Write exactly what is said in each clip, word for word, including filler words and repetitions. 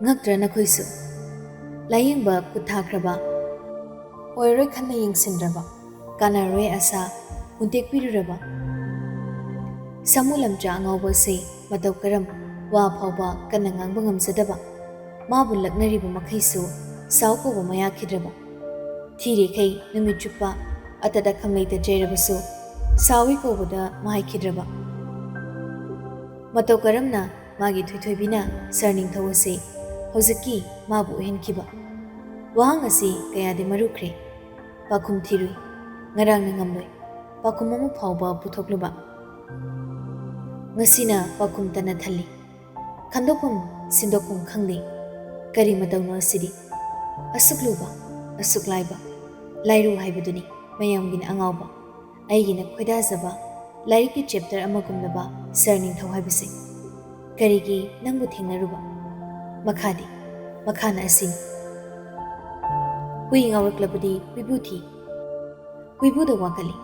ꯉꯛꯇ꯭ꯔꯥ ꯅꯈꯣꯏꯁꯨ? ꯂꯥꯌꯦꯡꯕ ꯈꯨꯠ ꯊꯥꯈ꯭ꯔꯕ, ꯑꯣꯏꯔꯣꯏ ꯈꯟꯅ ꯌꯦꯡꯁꯤꯟꯗ꯭ꯔꯕ, ꯀꯥꯟꯅꯔꯣꯏ ꯑꯁꯥ ꯍꯨꯟꯇꯦꯛꯄꯤꯔꯨꯔꯕ, ꯁꯥꯃꯨ ꯂꯝꯆꯥ ꯑꯉꯥꯎꯕ ꯑꯁꯤ ꯃꯇꯧ ꯀꯔꯝ ꯋꯥ ꯐꯥꯎꯕ ꯀꯟꯅ ꯉꯥꯡꯕ ꯉꯝꯖꯗꯕ, ꯃꯥꯕꯨ ꯂꯛꯅꯔꯤꯕ ꯃꯈꯩꯁꯨ ꯁꯥꯎ ꯀꯧꯕ ꯃꯌꯥꯈꯤꯗ꯭ꯔꯕ, ꯊꯤꯔꯤꯈꯩ ꯅꯨꯃꯤꯠ ꯆꯨꯞꯄ ꯑꯇꯠ ꯑꯈꯝ ꯂꯩꯇ ꯆꯩꯔꯕꯁꯨ ꯁꯥꯎꯏ ꯀꯧꯕꯗ ꯃꯥꯏꯈꯤꯗ꯭ꯔꯕ, ꯃꯇꯧ ꯀꯔꯝꯅ ꯃꯥꯒꯤ ꯊꯣꯏꯊꯣꯏꯕꯤꯅ ꯁꯥꯔ ꯅꯤꯡꯊꯧ ꯑꯁꯤ ꯍꯧꯖꯤꯛꯀꯤ ꯃꯥꯕꯨ ꯑꯣꯏꯍꯟꯈꯤꯕ? ꯋꯥꯍꯪ ꯑꯁꯤ ꯀꯌꯥꯗꯤ ꯃꯔꯨꯈ꯭ꯔꯦ꯫ ꯄꯥꯎꯈꯨꯝ ꯊꯤꯔꯨꯏ꯫ ꯉꯔꯥꯡꯅ ꯉꯝꯂꯣꯏ ꯄꯥꯎꯈꯨꯝ ꯑꯃ ꯐꯥꯎꯕ ꯄꯨꯊꯣꯛꯂꯨꯕ꯫ ꯉꯁꯤꯅ ꯄꯥꯎꯈꯨꯝ ꯇꯅ ꯊꯜꯂꯤ꯫ ꯈꯟꯗꯣꯛꯐꯝ ꯁꯤꯟꯗꯣꯛꯐꯝ ꯈꯪꯗꯦ꯫ ꯀꯔꯤ ꯃꯇꯧꯅꯣ ꯑꯁꯤꯗꯤ? ꯑꯁꯨꯛ ꯂꯨꯕ, ꯑꯁꯨꯛ ꯂꯥꯏꯕ ꯂꯥꯏꯔꯨ ꯍꯥꯏꯕꯗꯨꯅꯤ ꯃꯌꯥꯝꯒꯤꯅ ꯑꯉꯥꯎꯕ, ꯑꯩꯒꯤꯅ ꯈꯣꯏꯗꯥꯖꯕ ꯂꯥꯏꯔꯤꯛꯀꯤ ꯆꯦꯞꯇꯔ ꯑꯃꯒꯨꯝꯂꯕ ꯁꯥꯔ ꯅꯤꯡꯊꯧ ꯍꯥꯏꯕꯁꯦ꯫ ꯀꯔꯤꯒꯤ ꯅꯪꯕꯨ ꯊꯦꯡꯅꯔꯨꯕ? ꯃꯈꯥꯗꯤ? ꯃꯈꯥꯅ ꯑꯁꯤꯅꯤ꯫ ꯍꯨꯏ ꯉꯥꯎꯔꯛꯂꯕꯗꯤ ꯍꯨꯏꯕꯨ ꯊꯤ꯫ ꯍꯨꯏꯕꯨꯗ ꯋꯥꯀꯠꯂꯤ꯫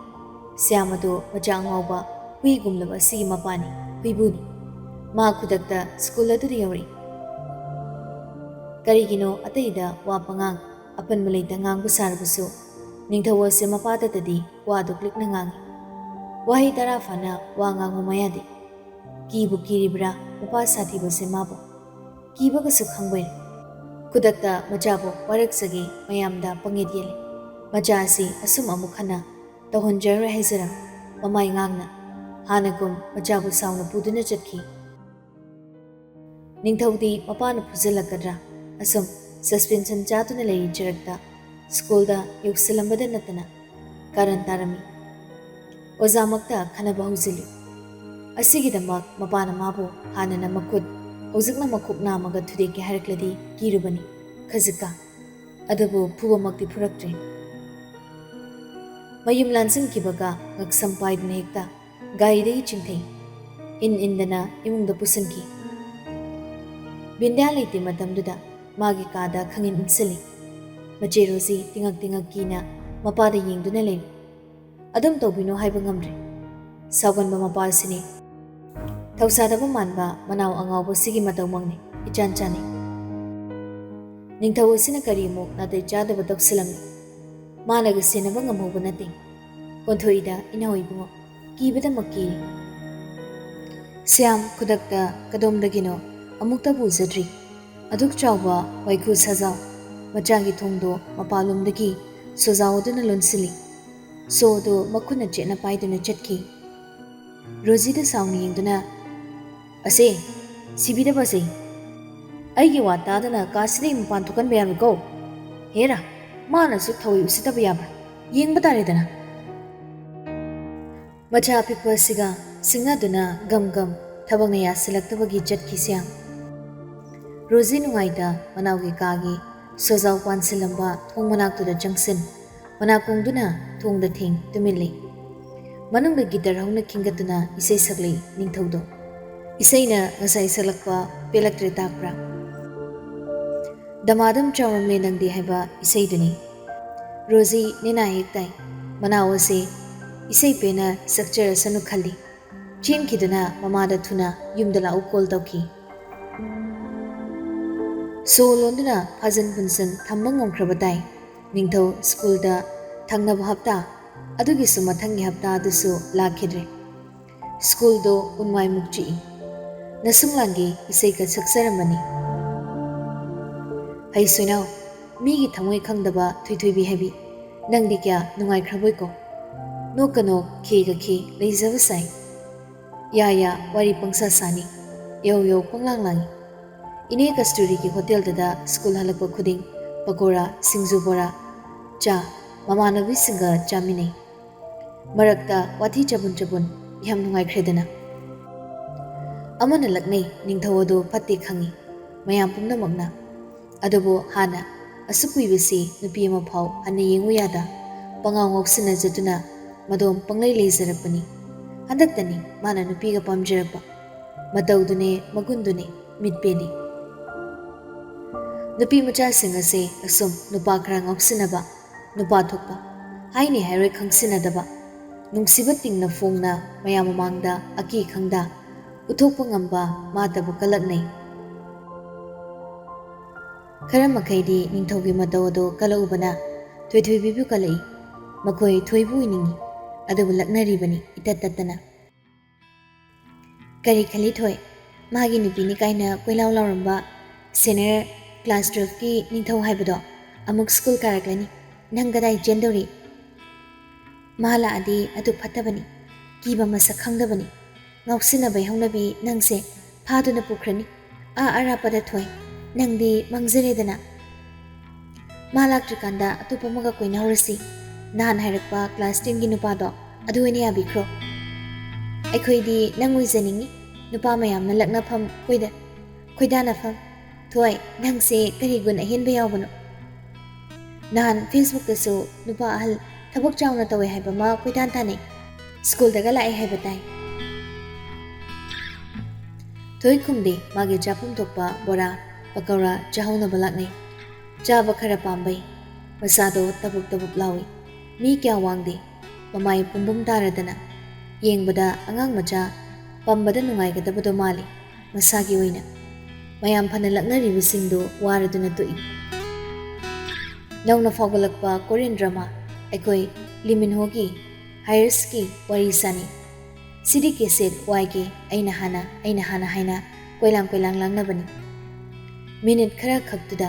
ꯁ꯭ꯌꯥꯝ ꯑꯗꯣ ꯃꯆꯥ ꯑꯉꯥꯎꯕ ꯍꯨꯏꯒꯨꯝꯂꯕ ꯑꯁꯤꯒꯤ ꯃꯄꯥꯅꯤ, ꯍꯨꯏꯕꯨꯅꯤ꯫ ꯃꯥ ꯈꯨꯗꯛꯇ ꯁ꯭ꯀꯨꯜ ꯑꯗꯨꯗ ꯌꯧꯔꯛꯏ꯫ ꯀꯔꯤꯒꯤꯅꯣ ꯑꯇꯩꯗ ꯋꯥ ꯄꯉꯥꯡ ꯑꯄꯟꯕ ꯂꯩꯇ ꯉꯥꯡꯕ ꯁꯥꯔꯕꯁꯨ ꯅꯤꯡꯊꯧ ꯑꯁꯤ ꯃꯄꯥꯗꯇꯗꯤ ꯋꯥꯗꯨ ꯀ꯭ꯂꯤꯛꯅ ꯉꯥꯡꯏ꯫ ꯋꯥꯍꯩ ꯇꯔꯥ ꯐꯥꯅ ꯋꯥ ꯉꯥꯡꯕ ꯃꯌꯥꯗꯤ꯫ ꯀꯤꯕꯨ ꯀꯤꯔꯤꯕ꯭ꯔꯥ ꯃꯄꯥ ꯁꯥꯊꯤꯕꯁꯦ ꯃꯥꯕꯨ? ꯀꯤꯕꯒꯁꯨ ꯈꯪꯕꯩꯔꯦ꯫ ꯈꯨꯗꯛꯇ ꯃꯆꯥꯕꯨ ꯋꯥꯔꯛꯆꯒꯦ ꯃꯌꯥꯝꯗ ꯄꯪꯌꯦꯠ ꯌꯦꯠꯂꯦ꯫ ꯃꯆꯥ ꯑꯁꯤ ꯑꯁꯨꯝ ꯑꯃꯨꯛ ꯍꯟꯅ ꯇꯧꯍꯟꯖꯔꯣꯏ ꯍꯥꯏꯖꯔꯝ ꯃꯃꯥꯏ ꯉꯥꯡꯅ ꯍꯥꯟꯅꯒꯨꯝ ꯃꯆꯥꯕꯨ ꯁꯥꯎꯅ ꯄꯨꯗꯨꯅ ꯆꯠꯈꯤ꯫ ꯅꯤꯡꯊꯧꯗꯤ ꯃꯄꯥꯅ ꯐꯨꯖꯜꯂꯛꯀꯗ꯭ꯔꯥ ꯑꯁꯨꯝ ꯁꯁꯄꯦꯟꯁꯟ ꯆꯥꯗꯨꯅ ꯂꯩꯔꯤ ꯆꯔꯛꯇ ꯁ꯭ꯀꯨꯜꯗ ꯌꯧꯁꯤꯜꯂꯝꯕꯗ ꯅꯠꯇꯅ ꯀꯥꯔꯟ ꯇꯥꯔꯝꯃꯤ꯫ ꯑꯣꯖꯥꯃꯛꯇ ꯈꯟꯅꯕ ꯍꯧꯖꯤꯜꯂꯤ꯫ ꯑꯁꯤꯒꯤꯗꯃꯛ ꯃꯄꯥꯅ ꯃꯥꯕꯨ ꯍꯥꯟꯅꯅ ꯃꯈꯨꯠ, ꯍꯧꯖꯤꯛꯅ ꯃꯈꯣꯛ ꯅꯥꯝꯃꯒ ꯊꯨꯗꯦꯛꯀꯦ ꯍꯥꯏꯔꯛꯂꯗꯤ ꯀꯤꯔꯨꯕꯅꯤ ꯈꯖꯤꯛꯀ꯫ ꯑꯗꯨꯕꯨ ꯐꯨꯕꯃꯛꯇꯤ ꯐꯨꯔꯛꯇ꯭ꯔꯦ꯫ ꯃꯌꯨꯝ ꯂꯥꯟꯁꯤꯟꯈꯤꯕꯒ ꯉꯛꯁꯝ ꯄꯥꯏꯗꯨꯅ ꯍꯦꯛꯇ ꯒꯥꯔꯤꯗꯒꯤ ꯆꯤꯡꯊꯩ꯫ ꯏꯟ ꯏꯟꯗꯅ ꯏꯃꯨꯡꯗ ꯄꯨꯁꯤꯟꯈꯤ꯫ ꯕꯤꯟꯗ꯭ꯌꯥ ꯂꯩꯇꯦ ꯃꯇꯝꯗꯨꯗ ꯃꯥꯒꯤ ꯀꯥꯗ ꯈꯪꯏꯟ ꯏꯟꯁꯤꯜꯂꯤ꯫ ꯃꯆꯦ ꯔꯣꯖꯤ ꯇꯤꯉꯛ ꯇꯤꯉꯛ ꯀꯤꯅ ꯃꯄꯥꯗ ꯌꯦꯡꯗꯨꯅ ꯂꯩꯔꯤ꯫ ꯑꯗꯨꯝ ꯇꯧꯕꯤꯅꯣ ꯍꯥꯏꯕ ꯉꯝꯗ꯭ꯔꯦ꯫ ꯁꯥꯎꯒꯟꯕ ꯃꯄꯥ ꯑꯁꯤꯅꯤ꯫ ꯊꯧꯁꯥꯗꯕ ꯃꯥꯟꯕ ꯃꯅꯥꯎ ꯑꯉꯥꯎꯕꯁꯤꯒꯤ ꯃꯇꯧꯃꯛꯅꯤ ꯏꯆꯥꯟ ꯆꯥꯟꯅꯩ꯫ ꯅꯤꯡꯊꯧ ꯑꯁꯤꯅ ꯀꯔꯤ ꯑꯃꯨꯛ ꯅꯥꯇꯩ ꯆꯥꯗꯕ ꯇꯧꯁꯤꯜꯂꯝꯃꯤ? ꯃꯥꯅꯒ ꯁꯦꯟꯅꯕ ꯉꯝꯍꯧꯕ ꯅꯠꯇꯦ꯫ ꯑꯣꯟꯊꯣꯛꯏꯗ ꯏꯅꯥꯎ ꯏꯕꯨꯡꯉꯣ, ꯀꯤꯕꯗꯃꯛ ꯀꯤꯔꯤ꯫ ꯁ꯭ꯌꯥꯝ ꯈꯨꯗꯛꯇ ꯀꯗꯣꯝꯗꯒꯤꯅꯣ ꯑꯃꯨꯛꯇꯕꯨ ꯎꯖꯗ꯭ꯔꯤ꯫ ꯑꯗꯨꯛ ꯆꯥꯎꯕ ꯋꯥꯏꯈꯨ ꯁꯖꯥꯎ ꯃꯆꯥꯒꯤ ꯊꯣꯡꯗꯣ ꯃꯄꯥꯟꯂꯣꯝꯗꯒꯤ ꯁꯣꯖꯥꯎꯗꯨꯅ ꯂꯣꯟꯁꯤꯜꯂꯤ꯫ ꯁꯣꯗꯨ ꯃꯈꯨꯠꯅ ꯆꯦꯠꯅ ꯄꯥꯏꯗꯨꯅ ꯆꯠꯈꯤ꯫ ꯔꯣꯖꯤꯗ ꯁꯥꯎꯅ ꯌꯦꯡꯗꯨꯅ, "ꯑꯁꯦ, ꯁꯤꯕꯤꯗꯕꯁꯦ, ꯑꯩꯒꯤ ꯋꯥ ꯇꯥꯗꯅ ꯀꯥꯁꯤꯗꯒꯤ ꯃꯄꯥꯟ ꯊꯣꯛꯍꯟꯕ ꯌꯥꯔꯣꯏꯀꯣ꯫ ꯍꯦꯔꯥ, ꯃꯥꯅꯁꯨ ꯊꯧꯋꯥꯏ ꯎꯁꯤꯠꯇꯕ ꯌꯥꯕ꯭ꯔꯥ? ꯌꯦꯡꯕ ꯇꯥꯔꯦꯗꯅ꯫" ꯃꯆꯥ ꯑꯄꯤꯛꯄ ꯑꯁꯤꯒ ꯁꯤꯡꯅꯗꯨꯅ ꯒꯝ ꯒꯝ ꯊꯕꯛꯅ ꯌꯥꯁꯤꯜꯂꯛꯇꯕꯒꯤ ꯆꯠꯈꯤ ꯁ꯭ꯌꯥꯝ꯫ ꯔꯣꯖꯤ ꯅꯨꯡꯉꯥꯏꯇ ꯃꯅꯥꯎꯒꯤ ꯀꯥꯒꯤ ꯁꯣꯖꯥꯎ ꯄꯥꯟꯁꯤꯜꯂꯝꯕ ꯊꯣꯡ ꯃꯅꯥꯛꯇꯨꯗ ꯆꯪꯁꯤꯟ, ꯃꯅꯥꯀꯣꯡꯗꯨꯅ ꯊꯣꯡꯗ ꯊꯦꯡ ꯇꯨꯃꯤꯜꯂꯤ꯫ ꯃꯅꯨꯡꯗ ꯒꯤꯇꯔ ꯍꯧꯅ ꯈꯤꯡꯒꯠꯇꯨꯅ ꯏꯁꯩ ꯁꯛꯂꯤ ꯅꯤꯡꯊꯧꯗꯣ꯫ ꯏꯁꯩꯅ ꯉꯁꯥꯏ ꯁꯛꯂꯛꯄ ꯄꯦꯜꯂꯛꯇ꯭ꯔꯦ ꯇꯥꯛꯄ꯭ꯔꯥ? "ꯗꯃꯥꯗꯝ ꯆꯥꯎꯔꯝꯂꯦ ꯅꯪꯗꯤ" ꯍꯥꯏꯕ ꯏꯁꯩꯗꯨꯅꯤ꯫ ꯔꯣꯖꯤ ꯅꯦꯅꯥ ꯍꯦꯛ ꯇꯥꯏ꯫ ꯃꯅꯥꯎ ꯑꯁꯤ ꯏꯁꯩ ꯄꯦꯟꯅ ꯁꯛꯆꯔꯁꯅꯨ ꯈꯜꯂꯤ꯫ ꯆꯦꯟꯈꯤꯗꯨꯅ ꯃꯃꯥꯗ ꯊꯨꯅ "ꯌꯨꯝꯗ ꯂꯥꯛꯎ" ꯀꯣꯜ ꯇꯧꯈꯤ꯫ ꯁꯣ ꯂꯣꯟꯗꯨꯅ ꯐꯥꯖꯟ ꯄꯨꯟꯁꯟ ꯊꯝꯕ ꯉꯝꯈ꯭ꯔꯕ ꯇꯥꯏ꯫ ꯅꯤꯡꯊꯧ ꯁ꯭ꯀꯨꯜꯗ ꯊꯪꯅꯕ ꯍꯞꯇꯥ ꯑꯗꯨꯒꯤꯁꯨ ꯃꯊꯪꯒꯤ ꯍꯞꯇꯥ ꯑꯗꯨꯁꯨ ꯂꯥꯛꯈꯤꯗ꯭ꯔꯦ꯫ ꯁ꯭ꯀꯨꯜꯗꯣ ꯎꯟꯋꯥꯏꯃꯨꯛ ꯆꯤꯛꯏ꯫ ꯅꯁꯨꯡꯂꯥꯡꯒꯤ ꯏꯁꯩꯒ ꯁꯛꯆꯔꯝꯕꯅꯤ꯫ "ꯍꯩ ꯁꯣꯏꯅꯥꯎ, ꯃꯤꯒꯤ ꯊꯃꯣꯏ ꯈꯪꯗꯕ ꯊꯣꯏꯊꯣꯏꯕꯤ ꯍꯥꯏꯕꯤ, ꯅꯪꯗꯤ ꯀꯌꯥ ꯅꯨꯡꯉꯥꯏꯈ꯭ꯔꯕꯣꯏꯀꯣ? ꯅꯣꯛꯀ ꯅꯣꯛ, ꯈꯦꯒ ꯈꯦ, ꯂꯩꯖꯕ ꯁꯥꯏ꯫ ꯌꯥ ꯌꯥ, ꯋꯥꯔꯤ ꯄꯪꯁꯥ ꯁꯥꯅꯤ꯫ ꯌꯧ ꯌꯧ, ꯄꯪꯂꯥꯡ ꯂꯥꯡꯉꯤ꯫ ꯏꯅꯦ ꯀꯁꯇꯨꯔꯤꯒꯤ ꯍꯣꯇꯦꯜꯗꯨꯗ ꯁ꯭ꯀꯨꯜ ꯍꯜꯂꯛꯄ ꯈꯨꯗꯤꯡ ꯄꯀꯣꯔꯥ, ꯁꯤꯡꯖꯨ ꯕꯣꯔꯥ, ꯆꯥ, ꯃꯃꯥꯟꯅꯕꯤꯁꯤꯡꯒ ꯆꯥꯃꯤꯟꯅꯩ꯫ ꯃꯔꯛꯇ ꯋꯥꯊꯤ ꯆꯕꯨꯟ ꯆꯕꯨꯟ, ꯌꯥꯝ ꯅꯨꯡꯉꯥꯏꯈ꯭ꯔꯦꯗꯅ꯫" ꯑꯃꯅ ꯂꯛꯅꯩ, ꯅꯤꯡꯊꯧ ꯑꯗꯨ ꯐꯠꯇꯦ ꯈꯪꯉꯤ ꯃꯌꯥꯝ ꯄꯨꯝꯅꯃꯛꯅ꯫ ꯑꯗꯨꯕꯨ ꯍꯥꯟꯅ ꯑꯁꯨꯛ ꯀꯨꯏꯕꯁꯤ ꯅꯨꯄꯤ ꯑꯃ ꯐꯥꯎ ꯍꯟꯅ ꯌꯦꯡꯉꯨ ꯌꯥꯗ ꯄꯉꯥꯎ ꯉꯥꯎꯁꯤꯟꯅꯖꯗꯨꯅ ꯃꯗꯣꯝ ꯄꯪꯂꯩ ꯂꯩꯖꯔꯛꯄꯅꯤ꯫ ꯍꯟꯗꯛꯇꯅꯤ ꯃꯥꯅ ꯅꯨꯄꯤꯒ ꯄꯥꯝꯖꯔꯛꯄ꯫ ꯃꯇꯧꯗꯨꯅꯦ, ꯃꯒꯨꯟꯗꯨꯅꯦ, ꯃꯤꯠ ꯄꯦꯜꯂꯤ꯫ ꯅꯨꯄꯤ ꯃꯆꯥꯁꯤꯡ ꯑꯁꯦ ꯑꯁꯨꯝ ꯅꯨꯄꯥ ꯈꯔ ꯉꯥꯎꯁꯤꯟꯅꯕ, ꯅꯨꯄꯥ ꯊꯣꯛꯄ, ꯍꯥꯏꯅꯤ ꯍꯥꯏꯔꯣꯏ ꯈꯪꯁꯤꯟꯅꯗꯕ, ꯅꯨꯡꯁꯤꯕ ꯇꯤꯡꯅ ꯐꯣꯡꯅ ꯃꯌꯥꯝ ꯃꯃꯥꯡꯗ ꯑꯀꯤ ꯈꯪꯗ ꯎꯠꯊꯣꯛꯄ ꯉꯝꯕ ꯃꯥꯇꯕꯨ ꯀꯜꯂꯛꯅꯩ꯫ ꯈꯔ ꯃꯈꯩꯗꯤ ꯅꯤꯡꯊꯧꯒꯤ ꯃꯇꯧ ꯑꯗꯨ ꯀꯜꯂꯛꯎꯕꯅ ꯊꯣꯏꯊꯣꯏꯕꯤꯕꯨ ꯀꯜꯂꯛꯏ꯫ ꯃꯈꯣꯏ ꯊꯣꯏꯕꯨ ꯑꯣꯏꯅꯤꯡꯏ, ꯑꯗꯨꯕꯨ ꯂꯛꯅꯔꯤꯕꯅꯤ ꯏꯇꯠ ꯇꯠꯇꯅ꯫ ꯀꯔꯤ ꯈꯜꯂꯤ ꯊꯣꯏ? ꯃꯥꯒꯤ ꯅꯨꯄꯤꯅꯤ ꯀꯥꯏꯅ ꯀꯣꯏꯂꯥꯎ ꯂꯥꯎꯔꯝꯕ senior class twelve ꯀꯤ ꯅꯤꯡꯊꯧ ꯍꯥꯏꯕꯗꯣ ꯑꯃꯨꯛ ꯁ꯭ꯀꯨꯜ ꯀꯥꯔꯛꯂꯅꯤ꯫ ꯅꯪ ꯀꯗꯥꯏ ꯆꯦꯟꯗꯧꯔꯤ? ꯃꯥ ꯂꯥꯛꯑꯗꯤ ꯑꯗꯨ ꯐꯠꯇꯕꯅꯤ꯫ ꯀꯤꯕ ꯃꯁꯛ ꯈꯪꯗꯕꯅꯤ꯫ ꯉꯥꯎꯁꯤꯟꯅꯕꯩ ꯍꯧꯅꯕꯤ ꯅꯪꯁꯦ ꯐꯥꯗꯨꯅ ꯄꯨꯈ꯭ꯔꯅꯤ꯫ ꯑꯥ ꯑꯔꯥꯞꯄꯗ ꯊꯣꯏ꯫ ꯅꯪꯗꯤ ꯃꯥꯡꯖꯔꯦꯗꯅ꯫ ꯃꯥ ꯂꯥꯛꯇ꯭ꯔꯤꯀꯥꯟꯗ ꯑꯇꯣꯞꯄ ꯑꯃꯒ ꯀꯣꯏꯅꯍꯧꯔꯁꯤ꯫ ꯅꯍꯥꯟ ꯍꯥꯏꯔꯛꯄ class ten ꯒꯤ ꯅꯨꯄꯥꯗꯣ, ꯑꯗꯨ ꯑꯣꯏꯅ ꯌꯥꯕꯤꯈ꯭ꯔꯣ꯫ ꯑꯩꯈꯣꯏꯗꯤ ꯅꯪ ꯑꯣꯏꯖꯅꯤꯡꯉꯤ꯫ ꯅꯨꯄꯥ ꯃꯌꯥꯝꯅ ꯂꯛꯅꯐꯝ, ꯀꯣꯏꯗ-, ꯈꯣꯏꯗꯥꯅꯐꯝ꯫ ꯊꯣꯏ, ꯅꯪꯁꯦ ꯀꯔꯤ ꯒꯨꯟ ꯑꯍꯦꯟꯕ ꯌꯥꯎꯕꯅꯣ? ꯅꯍꯥꯟ Facebook ꯇꯁꯨ ꯅꯨꯄꯥ ꯑꯍꯜ ꯊꯕꯛ ꯆꯥꯎꯅ ꯇꯧꯋꯦ ꯍꯥꯏꯕ ꯑꯃ ꯀꯣꯏꯇꯥꯟ ꯇꯥꯅꯩ꯫ ꯁ꯭ꯀꯨꯜꯗꯒ ꯂꯥꯛꯑꯦ ꯍꯥꯏꯕ ꯇꯥꯏ꯫ ꯊꯣꯏ ꯈꯨꯝꯗꯦ, ꯃꯥꯒꯤ ꯆꯥꯐꯝ ꯊꯣꯛꯄ ꯕꯣꯔꯥ, ꯄꯀꯧꯔꯥ ꯆꯥꯍꯧꯅꯕ ꯂꯥꯛꯅꯩ꯫ ꯆꯥꯕ ꯈꯔ ꯄꯥꯝꯕꯩ꯫ ꯃꯁꯥꯗꯣ ꯇꯕꯨꯛ ꯇꯕꯨꯛ ꯂꯥꯎꯏ꯫ ꯃꯤ ꯀꯌꯥ ꯋꯥꯡꯗꯦ꯫ ꯃꯃꯥꯏ ꯄꯨꯝꯕꯨꯝ ꯇꯥꯔꯗꯅ꯫ ꯌꯦꯡꯕꯗ ꯑꯉꯥꯡ ꯃꯆꯥ ꯄꯝꯕꯗ ꯅꯨꯡꯉꯥꯏꯒꯗꯕꯗꯣ ꯃꯥꯜꯂꯤ꯫ ꯃꯁꯥꯒꯤ ꯑꯣꯏꯅ꯫ ꯃꯌꯥꯝ ꯐꯅ ꯂꯛꯅꯔꯤꯕꯁꯤꯡꯗꯨ ꯋꯥꯔꯗꯨꯅ ꯇꯣꯛꯏ꯫ ꯅꯧꯅ ꯐꯥꯎꯒꯠꯂꯛꯄ Korean drama ꯑꯩꯈꯣꯏ ꯂꯤꯃꯤꯟꯍꯣꯒꯤ Higherꯁꯀꯤ ꯋꯥꯔꯤ ꯁꯥꯅꯩ꯫ ꯁꯤꯗꯤ cassette ꯋꯥꯏꯒꯦ, ꯑꯩꯅ ꯍꯥꯟꯅ, ꯑꯩꯅ ꯍꯥꯟꯅ ꯍꯥꯏꯅ ꯀꯣꯏꯂꯥꯡ ꯀꯣꯏꯂꯥꯡ ꯂꯥꯡꯅꯕꯅꯤ꯫ ꯃꯤꯅꯤꯠ ꯈꯔ ꯈꯛꯇꯨꯗ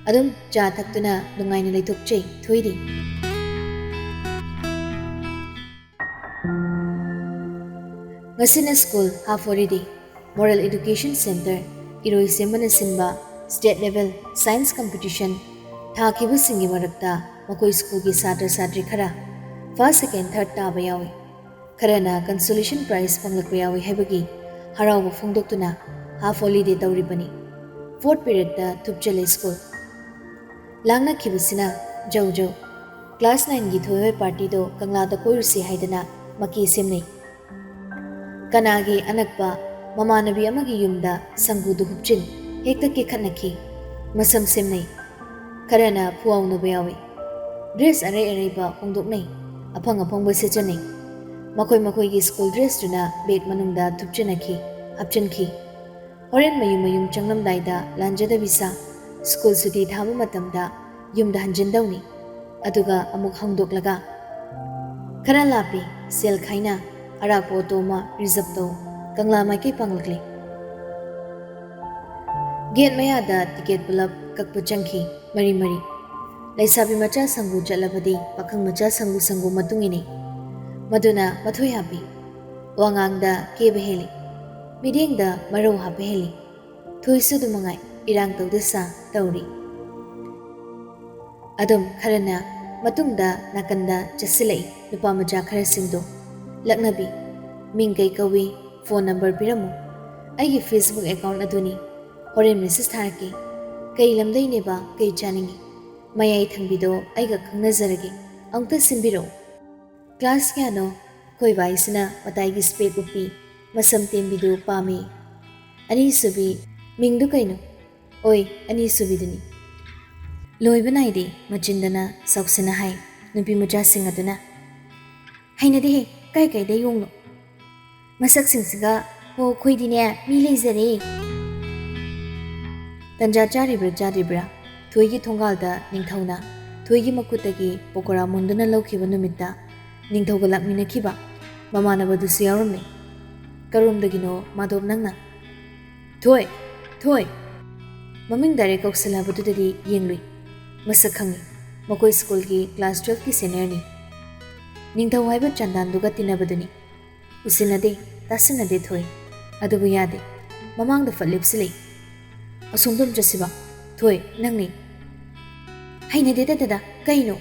ꯑꯗꯨꯝ ꯆꯥ ꯊꯛꯇꯨꯅ ꯅꯨꯡꯉꯥꯏꯅ ꯂꯩꯊꯣꯛꯆꯩ ꯊꯣꯏꯗꯤ꯫ ꯉꯁꯤꯅ school half holiday꯫ Moral Education Centre ꯏꯔꯣꯏꯁꯦꯝꯕꯅ ꯁꯤꯟꯕ state level science competition ꯊꯥꯈꯤꯕꯁꯤꯡꯒꯤ ꯃꯔꯛꯇ ꯃꯈꯣꯏ ꯁ꯭ꯀꯨꯜꯒꯤ ꯁꯥꯇ꯭ꯔ ꯁꯥꯇ꯭ꯔꯤ ꯈꯔ first, second, third ꯇꯥꯕ ꯌꯥꯎꯏ꯫ ꯈꯔꯅ consolation prize ꯐꯪꯂꯛꯄ ꯌꯥꯎꯏ ꯍꯥꯏꯕꯒꯤ ꯍꯔꯥꯎꯕ ꯐꯣꯡꯗꯣꯛꯇꯨꯅ half holiday ꯇꯧꯔꯤꯕꯅꯤ꯫ Fourth periodꯇ ꯊꯨꯞꯆꯜꯂꯦ ꯁ꯭ꯀꯨꯜ꯫ ꯂꯥꯡꯅꯈꯤꯕꯁꯤꯅ ꯖꯧ ꯖꯧ꯫ Class nineꯒꯤ ꯊꯣꯏꯍꯣꯏ partyꯗꯣ ꯀꯪꯂꯥꯗ ꯀꯣꯏꯔꯨꯁꯤ ꯍꯥꯏꯗꯅ ꯃꯀꯤ ꯁꯦꯝꯅꯩ꯫ ꯀꯅꯥꯒꯤ ꯑꯅꯛꯄ ꯃꯃꯥꯟꯅꯕꯤ ꯑꯃꯒꯤ ꯌꯨꯝꯗ ꯁꯪꯒꯨꯗꯨ ꯍꯨꯞꯆꯤꯟ ꯍꯦꯛꯇ ꯀꯦꯈꯠꯅꯈꯤ꯫ ꯃꯁꯝ ꯁꯦꯝꯅꯩ꯫ ꯈꯔꯅ ꯐꯨꯋꯥꯎꯅꯕ ꯌꯥꯎꯏ꯫ Dress ꯑꯔꯩ ꯑꯔꯩꯕ ꯍꯣꯡꯗꯣꯛꯅꯩ꯫ ꯑꯐꯪ ꯑꯐꯪꯕ ꯁꯦꯠꯆꯅꯩ꯫ ꯃꯈꯣꯏ ꯃꯈꯣꯏꯒꯤ ꯁ꯭ꯀꯨꯜ dressꯇꯨꯅ bag ꯃꯅꯨꯡꯗ ꯊꯨꯞꯆꯤꯟꯅꯈꯤ, ꯍꯥꯞꯆꯤꯟꯈꯤ꯫ ꯍꯣꯔꯦꯟ ꯃꯌꯨꯝ ꯃꯌꯨꯝ ꯆꯪꯂꯝꯗꯥꯏꯗ ꯂꯥꯟꯖꯗꯕꯤ ꯁꯥ, ꯁ꯭ꯀꯨꯜ ꯁꯨꯇꯤ ꯊꯥꯕ ꯃꯇꯝꯗ ꯌꯨꯝꯗ ꯍꯟꯖꯤꯟꯗꯧꯅꯤ꯫ ꯑꯗꯨꯒ ꯑꯃꯨꯛ ꯍꯧꯗꯣꯛꯂꯒ, "ꯈꯔ ꯂꯥꯞꯄꯤ, ꯁꯦꯜ ꯈꯥꯏꯅ ꯑꯔꯥꯞꯄ ꯑꯣꯇꯣ ꯑꯃ ꯔꯤꯖꯔꯕ ꯇꯧ, ꯀꯪꯂꯥ ꯃꯥꯏꯀꯩ ꯄꯥꯡꯂꯛꯂꯤ"꯫ ꯒꯦꯠ ꯃꯌꯥꯗ ꯇꯤꯀꯦꯠ ꯄꯨꯂꯞ ꯀꯛꯄ ꯆꯪꯈꯤ, ꯃꯔꯤ ꯃꯔꯤ꯫ ꯂꯩꯁꯥꯕꯤ ꯃꯆꯥ ꯁꯪꯒꯨ ꯆꯠꯂꯕꯗꯤ ꯄꯥꯈꯪ ꯃꯆꯥ ꯁꯪꯒꯨ ꯁꯪꯒꯨ ꯃꯇꯨꯡ ꯏꯟꯅꯩ꯫ ꯃꯗꯨꯅ ꯃꯊꯣꯏ ꯍꯥꯞꯄꯤ꯫ ꯋꯥꯉꯥꯡꯗ ꯀꯦꯕ ꯍꯦꯜꯂꯤ꯫ ꯃꯤꯠꯌꯦꯡꯗ ꯃꯔꯧ ꯍꯥꯞꯄ ꯍꯦꯜꯂꯤ꯫ ꯊꯣꯏꯁꯨ ꯑꯗꯨ ꯃꯉꯥꯏ, ꯏꯔꯥꯡ ꯇꯧꯗ ꯁꯥ ꯇꯧꯔꯤ꯫ ꯑꯗꯨꯝ ꯈꯔꯅ ꯃꯇꯨꯡꯗ ꯅꯥꯀꯟꯗ ꯆꯠꯁꯤꯜꯂꯛꯏ, ꯅꯨꯄꯥ ꯃꯆꯥ ꯈꯔꯁꯤꯡꯗꯣ꯫ "ꯂꯛꯅꯕꯤ, ꯃꯤꯡ ꯀꯩ ꯀꯧꯏ? ꯐꯣꯟ ꯅꯝꯕꯔ ꯄꯤꯔꯝꯃꯨ꯫ ꯑꯩꯒꯤ ꯐꯦꯁꯕꯨꯛ ꯑꯦꯀꯥꯎꯟ ꯑꯗꯨꯅꯤ꯫ ꯍꯣꯔꯦꯟ ꯃꯦꯁꯦꯖ ꯊꯥꯔꯛꯀꯦ꯫ ꯀꯩ ꯂꯝꯗꯩꯅꯦꯕ? ꯀꯩ ꯆꯥꯅꯤꯡꯉꯤ? ꯃꯌꯥꯏ ꯊꯪꯕꯤꯗꯣ ꯑꯩꯒ ꯈꯪꯅꯖꯔꯒꯦ꯫ ꯑꯃꯨꯛꯇ ꯁꯤꯟꯕꯤꯔꯛꯎ"꯫ "ꯀ꯭ꯂꯥꯁ ꯀꯌꯥꯅꯣ?" "ꯑꯩꯈꯣꯏ ꯚꯥꯏꯁꯤꯅ ꯃꯇꯥꯏꯒꯤ ꯁ꯭ꯄꯦꯛ ꯎꯞꯄꯤ, ꯃꯁꯝ ꯇꯦꯟꯕꯤꯗꯨ ꯄꯥꯝꯃꯤ"꯫ "ꯑꯅꯤꯁꯨꯕꯤ, ꯃꯤꯡꯗꯨ ꯀꯩꯅꯣ?" "ꯑꯣꯏ, ꯑꯅꯤꯁꯨꯕꯤꯗꯨꯅꯤ"꯫ ꯂꯣꯏꯕ ꯅꯥꯏꯗꯦ, ꯃꯆꯤꯟꯗꯅ ꯁꯥꯎꯁꯤꯟꯅ ꯍꯥꯏ ꯅꯨꯄꯤ ꯃꯆꯥꯁꯤꯡ ꯑꯗꯨꯅ꯫ "ꯍꯩꯅꯗꯦꯍꯦ, ꯀꯥꯏ ꯀꯥꯏꯗ ꯌꯣꯡꯅꯣ? ꯃꯁꯛꯁꯤꯡꯁꯤꯒ, ꯍꯣ, ꯑꯩꯈꯣꯏꯗꯤꯅꯦ, ꯃꯤ ꯂꯩꯖꯔꯦ"꯫ ꯇꯟꯖꯥ ꯆꯥꯔꯤꯕ꯭ꯔꯥ ꯆꯥꯗ꯭ꯔꯤꯕ꯭ꯔꯥ, ꯊꯣꯏꯒꯤ ꯊꯣꯡꯒꯥꯜꯗ ꯅꯤꯡꯊꯧꯅ ꯊꯣꯏꯒꯤ ꯃꯈꯨꯠꯇꯒꯤ ꯄꯀꯣꯔꯥ ꯃꯨꯟꯗꯨꯅ ꯂꯧꯈꯤꯕ ꯅꯨꯃꯤꯠꯇ ꯅꯤꯡꯊꯧꯒ ꯂꯥꯛꯃꯤꯟꯅꯈꯤꯕ ꯃꯃꯥꯟꯅꯕꯗꯨꯁꯨ ꯌꯥꯎꯔꯝꯃꯤ꯫ "ꯀꯔꯣꯝꯗꯒꯤꯅꯣ ꯃꯥꯙꯣꯞ ꯅꯪꯅ?" "ꯊꯣꯏ! ꯊꯣꯏ!" ꯃꯃꯤꯡ ꯗꯥꯏꯔꯦꯛ ꯀꯧꯁꯜꯂꯕꯗꯨꯗꯗꯤ ꯌꯦꯡꯂꯨꯏ꯫ ꯃꯁꯛ ꯈꯪꯏ꯫ ꯃꯈꯣꯏ ꯁ꯭ꯀꯨꯜꯒꯤ ꯀ꯭ꯂꯥꯁ ꯇꯨꯌꯦꯜꯐꯀꯤ ꯁꯦꯅꯤꯌꯔꯅꯤ꯫ ꯅꯤꯡꯊꯧ ꯍꯥꯏꯕ ꯆꯥꯟꯗꯥꯟꯗꯨꯒ ꯇꯤꯟꯅꯕꯗꯨꯅꯤ꯫ ꯎꯁꯤꯟꯅꯗꯦ, ꯇꯥꯁꯤꯟꯅꯗꯦ ꯊꯣꯏ꯫ ꯑꯗꯨꯕꯨ ꯌꯥꯗꯦ꯫ ꯃꯃꯥꯡꯗ ꯐꯠ ꯂꯦꯞꯁꯤꯜꯂꯛꯏ꯫ "ꯑꯁꯣꯝꯗ ꯑꯃ ꯆꯠꯁꯤꯕ꯫ ꯊꯣꯏ, ꯅꯪꯅꯤ"꯫ "ꯍꯩꯅꯗꯦꯗ ꯗꯗꯥ, ꯀꯩꯅꯣ?"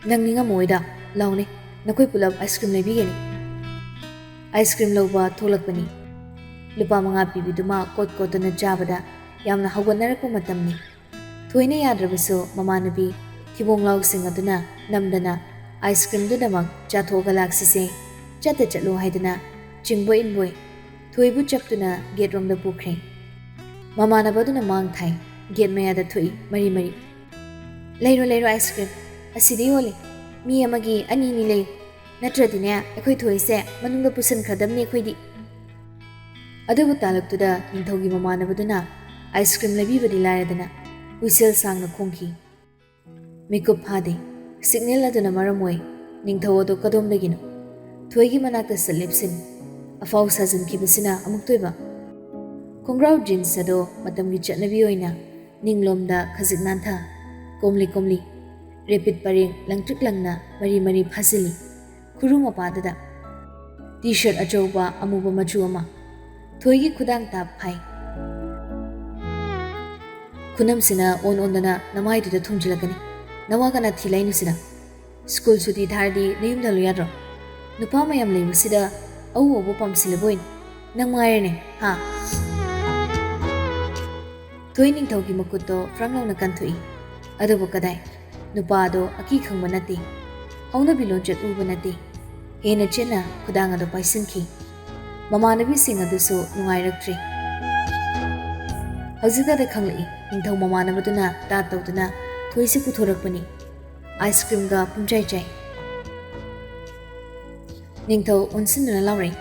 "ꯅꯪ ꯅꯤꯡꯉꯝꯃꯣꯏꯗ, ꯂꯥꯎꯅꯦ, ꯅꯈꯣꯏ ꯄꯨꯂꯞ ꯑꯥꯏꯁ ꯀ꯭ꯔꯤꯝ ꯂꯩꯕꯤꯒꯅꯤ"꯫ ꯑꯥꯏꯁ ꯀ꯭ꯔꯤꯝ ꯂꯧꯕ ꯊꯣꯛꯂꯛꯄꯅꯤ꯫ ꯂꯨꯄꯥ ꯃꯉꯥ ꯄꯤꯕꯤꯗꯨꯃ ꯀꯣꯠ ꯀꯣꯠꯇꯨꯅ ꯆꯥꯕꯗ ꯌꯥꯝꯅ ꯍꯧꯒꯠꯅꯔꯛꯄ ꯃꯇꯝꯅꯤ꯫ ꯊꯣꯏꯅ ꯌꯥꯗ꯭ꯔꯕꯁꯨ ꯃꯃꯥꯟꯅꯕꯤ ꯊꯤꯕꯣꯡ ꯂꯥꯎꯁꯤꯡ ꯑꯗꯨꯅ ꯅꯝꯗꯅ ꯑꯥꯏꯁ ꯀ꯭ꯔꯤꯝꯗꯨꯗꯃꯛ ꯆꯥꯊꯣꯛꯑꯒ ꯂꯥꯛꯁꯤꯁꯦ, ꯆꯠꯇ ꯆꯠꯂꯣ ꯍꯥꯏꯗꯨꯅ ꯆꯤꯡꯕꯣꯏ ꯏꯟꯕꯣꯏ ꯊꯣꯏꯕꯨ ꯆꯞꯇꯨꯅ ꯒꯦꯠꯔꯣꯝꯗ ꯄꯨꯈ꯭ꯔꯦ꯫ ꯃꯃꯥꯟꯅꯕꯗꯨꯅ ꯃꯥꯡ ꯊꯥꯏ, ꯒꯦꯠ ꯃꯌꯥꯗ ꯊꯣꯛꯏ ꯃꯔꯤ ꯃꯔꯤ꯫ "ꯂꯩꯔꯣ, ꯂꯩꯔꯣ ꯑꯥꯏꯁ ꯀ꯭ꯔꯤꯝ, ꯑꯁꯤꯗ ꯌꯣꯜꯂꯤ꯫ ꯃꯤ ꯑꯃꯒꯤ ꯑꯅꯤ ꯑꯅꯤ ꯂꯩꯌꯨ, ꯅꯠꯇ꯭ꯔꯗꯤꯅꯦ ꯑꯩꯈꯣꯏ ꯊꯣꯏꯁꯦ ꯃꯅꯨꯡꯗ ꯄꯨꯁꯤꯟꯈ꯭ꯔꯗꯕꯅꯤ ꯑꯩꯈꯣꯏꯗꯤ"꯫ ꯑꯗꯨꯕꯨ ꯇꯥꯂꯛꯇꯨꯗ ꯅꯤꯡꯊꯧꯒꯤ ꯃꯃꯥꯟꯅꯕꯗꯨꯅ ꯑꯥꯏꯁ ꯀ꯭ꯔꯤꯝ ꯂꯩꯕꯤꯕꯗꯤ ꯂꯥꯏꯔꯗꯅ ꯍꯨꯏꯁꯦꯜ ꯁꯥꯡꯅ ꯈꯣꯡꯈꯤ꯫ ꯃꯤꯀꯨꯞ ꯐꯥꯗꯦ꯫ ꯁꯤꯒꯅꯦꯜ ꯑꯗꯨꯅ ꯃꯔꯝ ꯑꯣꯏ ꯅꯤꯡꯊꯧ ꯑꯗꯣ ꯀꯗꯣꯝꯗꯒꯤꯅꯣ? ꯊꯣꯏꯒꯤ ꯃꯅꯥꯛꯇ ꯆꯠ ꯂꯦꯞꯁꯤꯟ꯫ ꯑꯐꯥꯎ ꯁꯥꯖꯤꯟꯈꯤꯕꯁꯤꯅ ꯑꯃꯨꯛꯇꯣꯏꯕ꯫ ꯈꯣꯡꯒ꯭ꯔꯥꯎ ꯖꯤꯟꯁ ꯑꯗꯣ ꯃꯇꯝꯒꯤ ꯆꯠꯅꯕꯤ ꯑꯣꯏꯅ ꯅꯤꯡꯂꯣꯝꯗ ꯈꯖꯤꯛ ꯅꯥꯟꯊ, ꯀꯣꯝꯂꯤ ꯀꯣꯝꯂꯤ, ꯔꯦꯄꯤꯠ ꯄꯔꯦꯡ ꯂꯪꯇ꯭ꯔꯤꯛ ꯂꯪꯅ ꯃꯔꯤ ꯃꯔꯤ ꯐꯥꯖꯤꯜꯂꯤ꯫ ꯈꯨꯔꯨ ꯃꯄꯥꯗꯨꯗ ꯇꯤ ꯁꯔꯠ ꯑꯆꯧꯕ ꯑꯃꯨꯕ ꯃꯆꯨ ꯑꯃ꯫ ꯊꯣꯏꯒꯤ ꯈꯨꯗꯥꯡ ꯇꯥꯞ ꯐꯥꯏ꯫ ꯈꯨꯅꯝꯁꯤꯅ ꯑꯣꯟ ꯑꯣꯟꯗꯅ ꯅꯃꯥꯏꯗꯨꯗ ꯊꯨꯝꯖꯤꯜꯂꯛꯀꯅꯤ꯫ ꯅꯋꯥ ꯀꯅꯥ ꯊꯤ ꯂꯩꯅꯨꯁꯤꯅ? ꯁ꯭ꯀꯨꯜ ꯁꯨꯇꯤ ꯊꯥꯔꯗꯤ ꯅꯌꯨꯝꯗ ꯍꯜꯂꯨ ꯌꯥꯗ꯭ꯔꯣ? ꯅꯨꯄꯥ ꯃꯌꯥꯝ ꯂꯩꯕꯁꯤꯗ ꯑꯎ ꯑꯎꯕ ꯄꯥꯝꯁꯤꯜꯂꯕꯣꯏꯅꯦ꯫ ꯅꯪ ꯃꯉꯥꯏꯔꯦꯅꯦ, ꯍꯥ? ꯊꯣꯏ ꯅꯤꯡꯊꯧꯒꯤ ꯃꯈꯨꯠꯇꯣ ꯐ꯭ꯔꯪ ꯂꯥꯎꯅ ꯀꯟꯊꯣꯛꯏ꯫ ꯑꯗꯨꯕꯨ ꯀꯗꯥꯏ? ꯅꯨꯄꯥꯗꯣ ꯑꯀꯤ ꯈꯪꯕ ꯅꯠꯇꯦ꯫ ꯍꯧꯅꯕꯤ ꯂꯣꯟꯆꯠ ꯎꯕ ꯅꯠꯇꯦ꯫ ꯍꯦꯟꯅ ꯆꯦꯠꯅ ꯈꯨꯗꯥꯡ ꯑꯗꯨ ꯄꯥꯏꯁꯤꯟꯈꯤ꯫ ꯃꯃꯥꯟꯅꯕꯤꯁꯤꯡ ꯑꯗꯨꯁꯨ ꯅꯨꯡꯉꯥꯏꯔꯛꯇ꯭ꯔꯦ꯫ ꯍꯧꯖꯤꯛꯇꯗ ꯈꯪꯂꯛꯏ, ꯅꯤꯡꯊꯧ ꯃꯃꯥꯟꯅꯕꯗꯨꯅ ꯇꯥꯠ ꯇꯧꯗꯨꯅ ꯊꯣꯏꯁꯤ ꯄꯨꯊꯣꯔꯛꯄꯅꯤ꯫ ꯑꯥꯏꯁ ꯀ꯭ꯔꯤꯝꯒ ꯄꯨꯝꯆꯥꯏ ꯆꯥꯏ꯫ ꯅꯤꯡꯊꯧ ꯑꯣꯟꯁꯤꯟꯗꯨꯅ ꯂꯥꯎꯔꯛꯏ,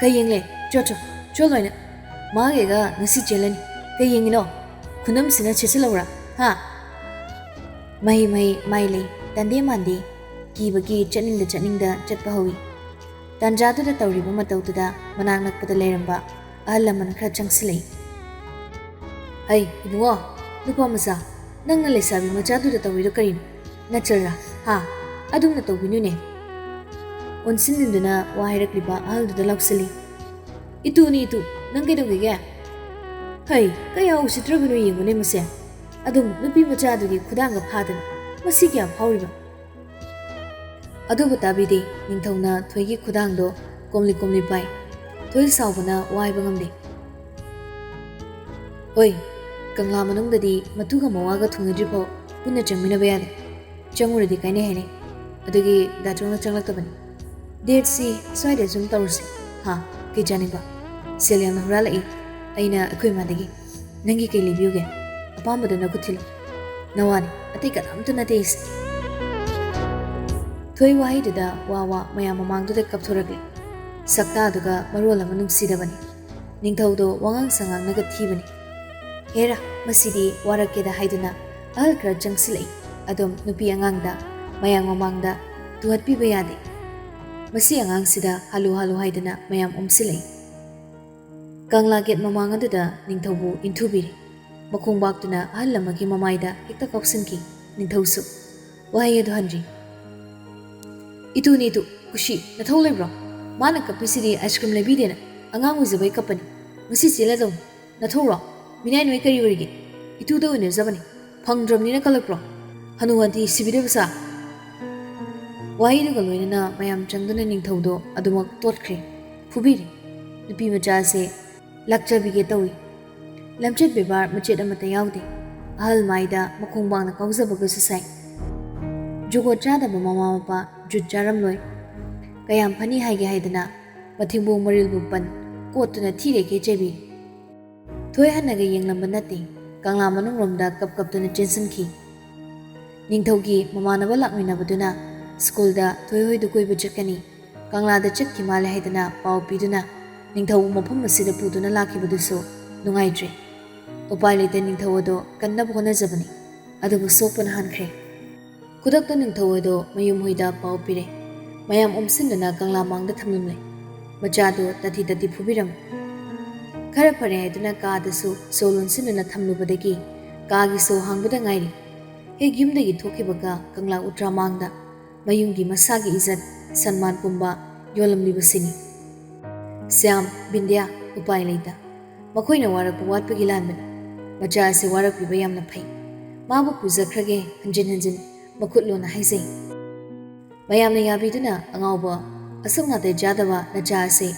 "ꯀꯩ ꯌꯦꯡꯂꯦ? ꯆꯣ, ꯆꯣ, ꯆꯣ ꯂꯣꯏꯅ꯫ ꯃꯥꯒꯤꯒ ꯉꯁꯤ ꯆꯦꯜꯂꯅꯤ꯫ ꯀꯩ ꯌꯦꯡꯉꯤꯅꯣ? ꯈꯨꯅꯝꯁꯤꯅ ꯁꯦꯠꯆꯜꯍꯧꯔꯥ? ꯍꯥ?" ꯃꯍꯩ ꯃꯍꯩ ꯃꯥꯏ ꯂꯩ, ꯇꯟꯗꯦ ꯃꯥꯟꯗꯦ, ꯀꯤꯕꯒꯤ ꯆꯠꯅꯤꯡꯗ ꯆꯠꯅꯤꯡꯗ ꯆꯠꯄ ꯍꯧꯏ꯫ ꯇꯥꯟꯖꯥꯗꯨꯗ ꯇꯧꯔꯤꯕ ꯃꯇꯧꯗꯨꯗ ꯃꯅꯥꯛ ꯅꯛꯄꯗ ꯂꯩꯔꯝꯕ ꯑꯍꯜ ꯂꯃꯟ ꯈꯔ ꯆꯪꯁꯤꯜꯂꯛꯏ꯫ "ꯍꯩ, ꯏꯕꯨꯡꯉꯣ, ꯅꯨꯄꯥ ꯃꯆꯥ, ꯅꯪꯅ ꯂꯩꯁꯥꯕꯤ ꯃꯆꯥꯗꯨꯗ ꯇꯧꯔꯤꯗꯣ ꯀꯔꯤꯅꯣ? ꯅꯆꯜꯔꯥ? ꯍꯥ? ꯑꯗꯨꯝꯅ ꯇꯧꯕꯤꯅꯨꯅꯦ!" ꯑꯣꯟꯁꯤꯟꯅꯤꯡꯗꯨꯅ ꯋꯥ ꯍꯥꯏꯔꯛꯂꯤꯕ ꯑꯍꯜꯗꯨꯗ ꯂꯥꯎꯁꯤꯜꯂꯤ꯫ "ꯏꯇꯨꯅꯤ, ꯏꯇꯨ, ꯅꯪ ꯀꯩꯗꯧꯒꯦꯒꯦ? ꯍꯩ, ꯀꯌꯥ ꯎꯁꯤꯠꯇ꯭ꯔꯕꯅꯣ ꯌꯦꯡꯉꯨꯅꯦ ꯃꯁꯦ꯫ ꯑꯗꯨꯝ ꯅꯨꯄꯤ ꯃꯆꯥꯗꯨꯒꯤ ꯈꯨꯗꯥꯡꯒ ꯐꯥꯗꯅ ꯃꯁꯤ ꯀꯌꯥ ꯐꯥꯎꯔꯤꯕ?" ꯑꯗꯨꯕꯨ ꯇꯥꯕꯤꯗꯦ꯫ ꯅꯤꯡꯊꯧꯅ ꯊꯣꯏꯒꯤ ꯈꯨꯗꯥꯡꯗꯣ ꯀꯣꯝꯂꯤ ꯀꯣꯝꯂꯤ ꯄꯥꯏ꯫ ꯊꯣꯏ ꯁꯥꯎꯕꯅ ꯋꯥ ꯍꯥꯏꯕ ꯉꯝꯗꯦ꯫ "ꯍꯣꯏ, ꯀꯪꯂꯥ ꯃꯅꯨꯡꯗꯗꯤ ꯃꯇꯨꯒ ꯃꯋꯥꯒ ꯊꯨꯡꯅꯗ꯭ꯔꯤꯐꯥꯎ ꯄꯨꯟꯅ ꯆꯪꯃꯤꯟꯅꯕ ꯌꯥꯗꯦ꯫ ꯆꯪꯉꯨꯔꯗꯤ ꯀꯥꯏꯅꯩ ꯍꯥꯏꯅꯩ꯫ ꯑꯗꯨꯒꯤ ꯗꯥ ꯆꯣꯡꯅ ꯆꯪꯂꯛꯇꯕꯅꯤ꯫ ꯗꯦꯠꯁꯤ ꯁ꯭ꯋꯥꯏꯗ ꯁꯨꯝ ꯇꯧꯔꯁꯤ꯫ ꯍꯥ, ꯀꯩ ꯆꯥꯅꯤꯡꯕ? ꯁꯦꯜ ꯌꯥꯝꯅ ꯍꯨꯔꯥꯜꯂꯛꯏ ꯑꯩꯅ ꯑꯩꯈꯣꯏ ꯏꯃꯥꯗꯒꯤ꯫ ꯅꯪꯒꯤ ꯀꯩ ꯂꯩꯕꯤꯌꯨꯒꯦ? ꯑꯄꯥꯝꯕꯗꯨ ꯅꯈꯨꯠ ꯊꯤꯜꯂꯨ꯫ ꯅꯋꯥꯅꯤ, ꯑꯇꯩ ꯀꯅꯥꯝꯇ ꯅꯠꯇꯦ ꯑꯩꯁꯦ꯫" ꯊꯣꯏ ꯋꯥꯍꯩꯗꯨꯗ ꯋꯥ ꯋꯥ ꯃꯌꯥꯝ ꯃꯃꯥꯡꯗꯨꯗ ꯀꯞꯊꯣꯔꯛꯂꯦ꯫ ꯁꯛꯇꯥꯗꯨꯒ ꯃꯔꯣꯜ ꯑꯃ ꯅꯨꯡꯁꯤꯗꯕꯅꯤ꯫ ꯅꯤꯡꯊꯧꯗꯣ ꯋꯥꯉꯥꯡ ꯁꯉꯥꯡꯅꯒ ꯊꯤꯕꯅꯤ꯫ "ꯍꯦꯔꯥ, ꯃꯁꯤꯗꯤ ꯋꯥꯔꯛꯀꯦꯗ" ꯍꯥꯏꯗꯨꯅ ꯑꯍꯜ ꯈꯔ ꯆꯪꯁꯤꯜꯂꯛꯏ꯫ ꯑꯗꯨꯝ ꯅꯨꯄꯤ ꯑꯉꯥꯡꯗ ꯃꯌꯥꯝ ꯃꯃꯥꯡꯗ ꯇꯨꯍꯠꯄꯤꯕ ꯌꯥꯗꯦ꯫ ꯃꯁꯤ ꯑꯉꯥꯡꯁꯤꯗ ꯍꯥꯜꯂꯨ ꯍꯥꯜꯂꯨ ꯍꯥꯏꯗꯨꯅ ꯃꯌꯥꯝ ꯑꯣꯝꯁꯤꯜꯂꯛꯏ꯫ ꯀꯪꯂꯥ ꯒꯦꯠ ꯃꯃꯥꯡ ꯑꯗꯨꯗ ꯅꯤꯡꯊꯧꯕꯨ ꯏꯟꯊꯨꯕꯤꯔꯦ꯫ ꯃꯈꯣꯡ ꯄꯥꯛꯇꯨꯅ ꯑꯍꯜ ꯑꯃꯒꯤ ꯃꯃꯥꯏꯗ ꯍꯦꯛꯇ ꯀꯥꯎꯁꯤꯟꯈꯤ꯫ ꯅꯤꯡꯊꯧꯁꯨ ꯋꯥꯍꯩ ꯑꯗꯨ ꯍꯟꯗ꯭ꯔꯤ꯫ "ꯏꯇꯨꯅꯤ ꯏꯇꯨ, ꯀꯨꯁꯤ, ꯅꯊꯧ ꯂꯩꯕ꯭ꯔꯣ? ꯃꯥꯅ ꯀꯞꯄꯤꯁꯤꯗꯤ ꯑꯥꯏꯁ ꯀ꯭ꯔꯤꯝ ꯂꯩꯕꯤꯗꯦꯅ, ꯑꯉꯥꯡ ꯑꯣꯏꯖꯕꯩ ꯀꯞꯄꯅꯤ꯫ ꯉꯁꯤ ꯆꯦꯜꯂꯗꯧꯅꯤ꯫ ꯅꯊꯧꯔꯣ? ꯃꯤꯅꯥꯏ ꯅꯣꯏ ꯀꯔꯤ ꯑꯣꯏꯔꯤꯒꯦ? ꯏꯇꯨꯗ ꯑꯣꯏꯅꯖꯕꯅꯤ꯫ ꯐꯪꯗ꯭ꯔꯕꯅꯤꯅ ꯀꯜꯂꯛꯄ꯭ꯔꯣ? ꯍꯅꯨ ꯍꯟꯊꯤ ꯁꯤꯕꯤꯗꯕ ꯁꯥ?" ꯋꯥꯍꯩꯗꯨꯒ ꯂꯣꯏꯅꯅ ꯃꯌꯥꯝ ꯆꯪꯗꯨꯅ ꯅꯤꯡꯊꯧꯗꯣ ꯑꯗꯨꯃꯛ ꯇꯣꯠꯈ꯭ꯔꯦ, ꯐꯨꯕꯤꯔꯦ꯫ ꯅꯨꯄꯤ ꯃꯆꯥ ꯑꯁꯦ ꯂꯥꯛꯆꯕꯤꯒꯦ ꯇꯧꯏ꯫ ꯂꯝꯆꯠ ꯕꯦꯕꯥꯔ ꯃꯆꯦꯠ ꯑꯃꯠꯇ ꯌꯥꯎꯗꯦ꯫ ꯑꯍꯜ ꯃꯥꯏꯗ ꯃꯈꯣꯡ ꯄꯥꯡꯅ ꯀꯥꯎꯖꯕꯒꯁꯨ ꯁꯥꯏ꯫ ꯖꯨꯒꯣꯠ ꯆꯥꯗꯕ ꯃꯃꯥ ꯃꯄꯥ ꯖꯨꯠ ꯆꯥꯔꯝꯂꯣꯏ꯫ ꯀꯌꯥꯝ ꯐꯅꯤ ꯍꯥꯏꯒꯦ ꯍꯥꯏꯗꯅ ꯃꯊꯤꯕꯣꯡ ꯃꯔꯤꯜꯕꯨ ꯄꯟ ꯀꯣꯠꯇꯨꯅ ꯊꯤꯔꯦ ꯈꯦꯆꯩꯕꯤ꯫ ꯊꯣꯏ ꯍꯟꯅꯒ ꯌꯦꯡꯂꯝꯕ ꯅꯠꯇꯦ꯫ ꯀꯪꯂꯥ ꯃꯅꯨꯡꯂꯣꯝꯗ ꯀꯞ ꯀꯞꯇꯨꯅ ꯆꯦꯟꯁꯤꯟꯈꯤ꯫ ꯅꯤꯡꯊꯧꯒꯤ ꯃꯃꯥꯟꯅꯕ ꯂꯥꯛꯃꯤꯟꯅꯕꯗꯨꯅ ꯁ꯭ꯀꯨꯜꯗ ꯊꯣꯏ ꯍꯣꯏꯗꯨ ꯀꯣꯏꯕ ꯆꯠꯀꯅꯤ, ꯀꯪꯂꯥꯗ ꯆꯠꯈꯤ ꯃꯥꯜꯂꯦ ꯍꯥꯏꯗꯅ ꯄꯥꯎ ꯄꯤꯗꯨꯅ ꯅꯤꯡꯊꯧꯕꯨ ꯃꯐꯝ ꯑꯁꯤꯗ ꯄꯨꯗꯨꯅ ꯂꯥꯛꯈꯤꯕꯗꯨꯁꯨ ꯅꯨꯡꯉꯥꯏꯇ꯭ꯔꯦ꯫ ꯎꯄꯥꯏ ꯂꯩꯇ ꯅꯤꯡꯊꯧ ꯑꯗꯣ ꯀꯟꯅꯕ ꯍꯣꯠꯅꯖꯕꯅꯤ, ꯑꯗꯨꯕꯨ ꯁꯣꯛꯄꯅ ꯍꯥꯟꯈ꯭ꯔꯦ꯫ ꯈꯨꯗꯛꯇ ꯅꯤꯡꯊꯧ ꯑꯗꯣ ꯃꯌꯨꯝ ꯍꯨꯏꯗ ꯄꯥꯎ ꯄꯤꯔꯦ꯫ ꯃꯌꯥꯝ ꯑꯣꯝꯁꯤꯟꯗꯨꯅ ꯀꯪꯂꯥ ꯃꯥꯡꯗ ꯊꯝꯂꯝꯂꯦ꯫ ꯃꯆꯥꯗꯨ ꯇꯥꯊꯤ ꯇꯥꯊꯤ ꯐꯨꯕꯤꯔꯝꯃꯤ꯫ ꯈꯔ ꯐꯔꯦ ꯍꯥꯏꯗꯨꯅ ꯀꯥꯗꯁꯨ ꯁꯣ ꯂꯣꯟꯁꯤꯟꯗꯨꯅ ꯊꯝꯂꯨꯕꯗꯒꯤ ꯀꯥꯒꯤ ꯁꯣ ꯍꯥꯡꯕꯗ ꯉꯥꯏꯔꯤ꯫ ꯍꯦꯛ ꯌꯨꯝꯗꯒꯤ ꯊꯣꯛꯈꯤꯕꯒ ꯀꯪꯂꯥ ꯎꯇ꯭ꯔꯥ ꯃꯥꯡꯗ ꯃꯌꯨꯝꯒꯤ ꯃꯁꯥꯒꯤ ꯏꯖꯠ ꯁꯟꯃꯥꯟ ꯄꯨꯝꯕ ꯌꯣꯜꯂꯝꯂꯤꯕꯁꯤꯅꯤ꯫ ꯁ꯭ꯌꯥꯝ, ꯕꯤꯟꯗ꯭ꯌꯥ, ꯎꯄꯥꯏ ꯂꯩꯇ꯫ ꯃꯈꯣꯏꯅ ꯋꯥꯔꯛꯄ ꯋꯥꯠꯄꯒꯤ ꯂꯥꯟꯕꯅꯤ꯫ ꯃꯆꯥ ꯑꯁꯤ ꯋꯥꯔꯛꯄꯤꯕ ꯌꯥꯝꯅ ꯐꯩ꯫ ꯃꯥꯕꯨ ꯄꯨꯖꯈ꯭ꯔꯒꯦ ꯍꯟꯖꯤꯟ ꯍꯟꯖꯤꯟ ꯃꯈꯨꯠ ꯂꯣꯟꯅ ꯍꯥꯏꯖꯩ꯫ ꯃꯌꯥꯝꯅ ꯌꯥꯕꯤꯗꯨꯅ ꯑꯉꯥꯎꯕ, ꯑꯁꯨꯛ ꯅꯥꯇꯩ ꯆꯥꯗꯕ ꯅꯆꯥ ꯑꯁꯤ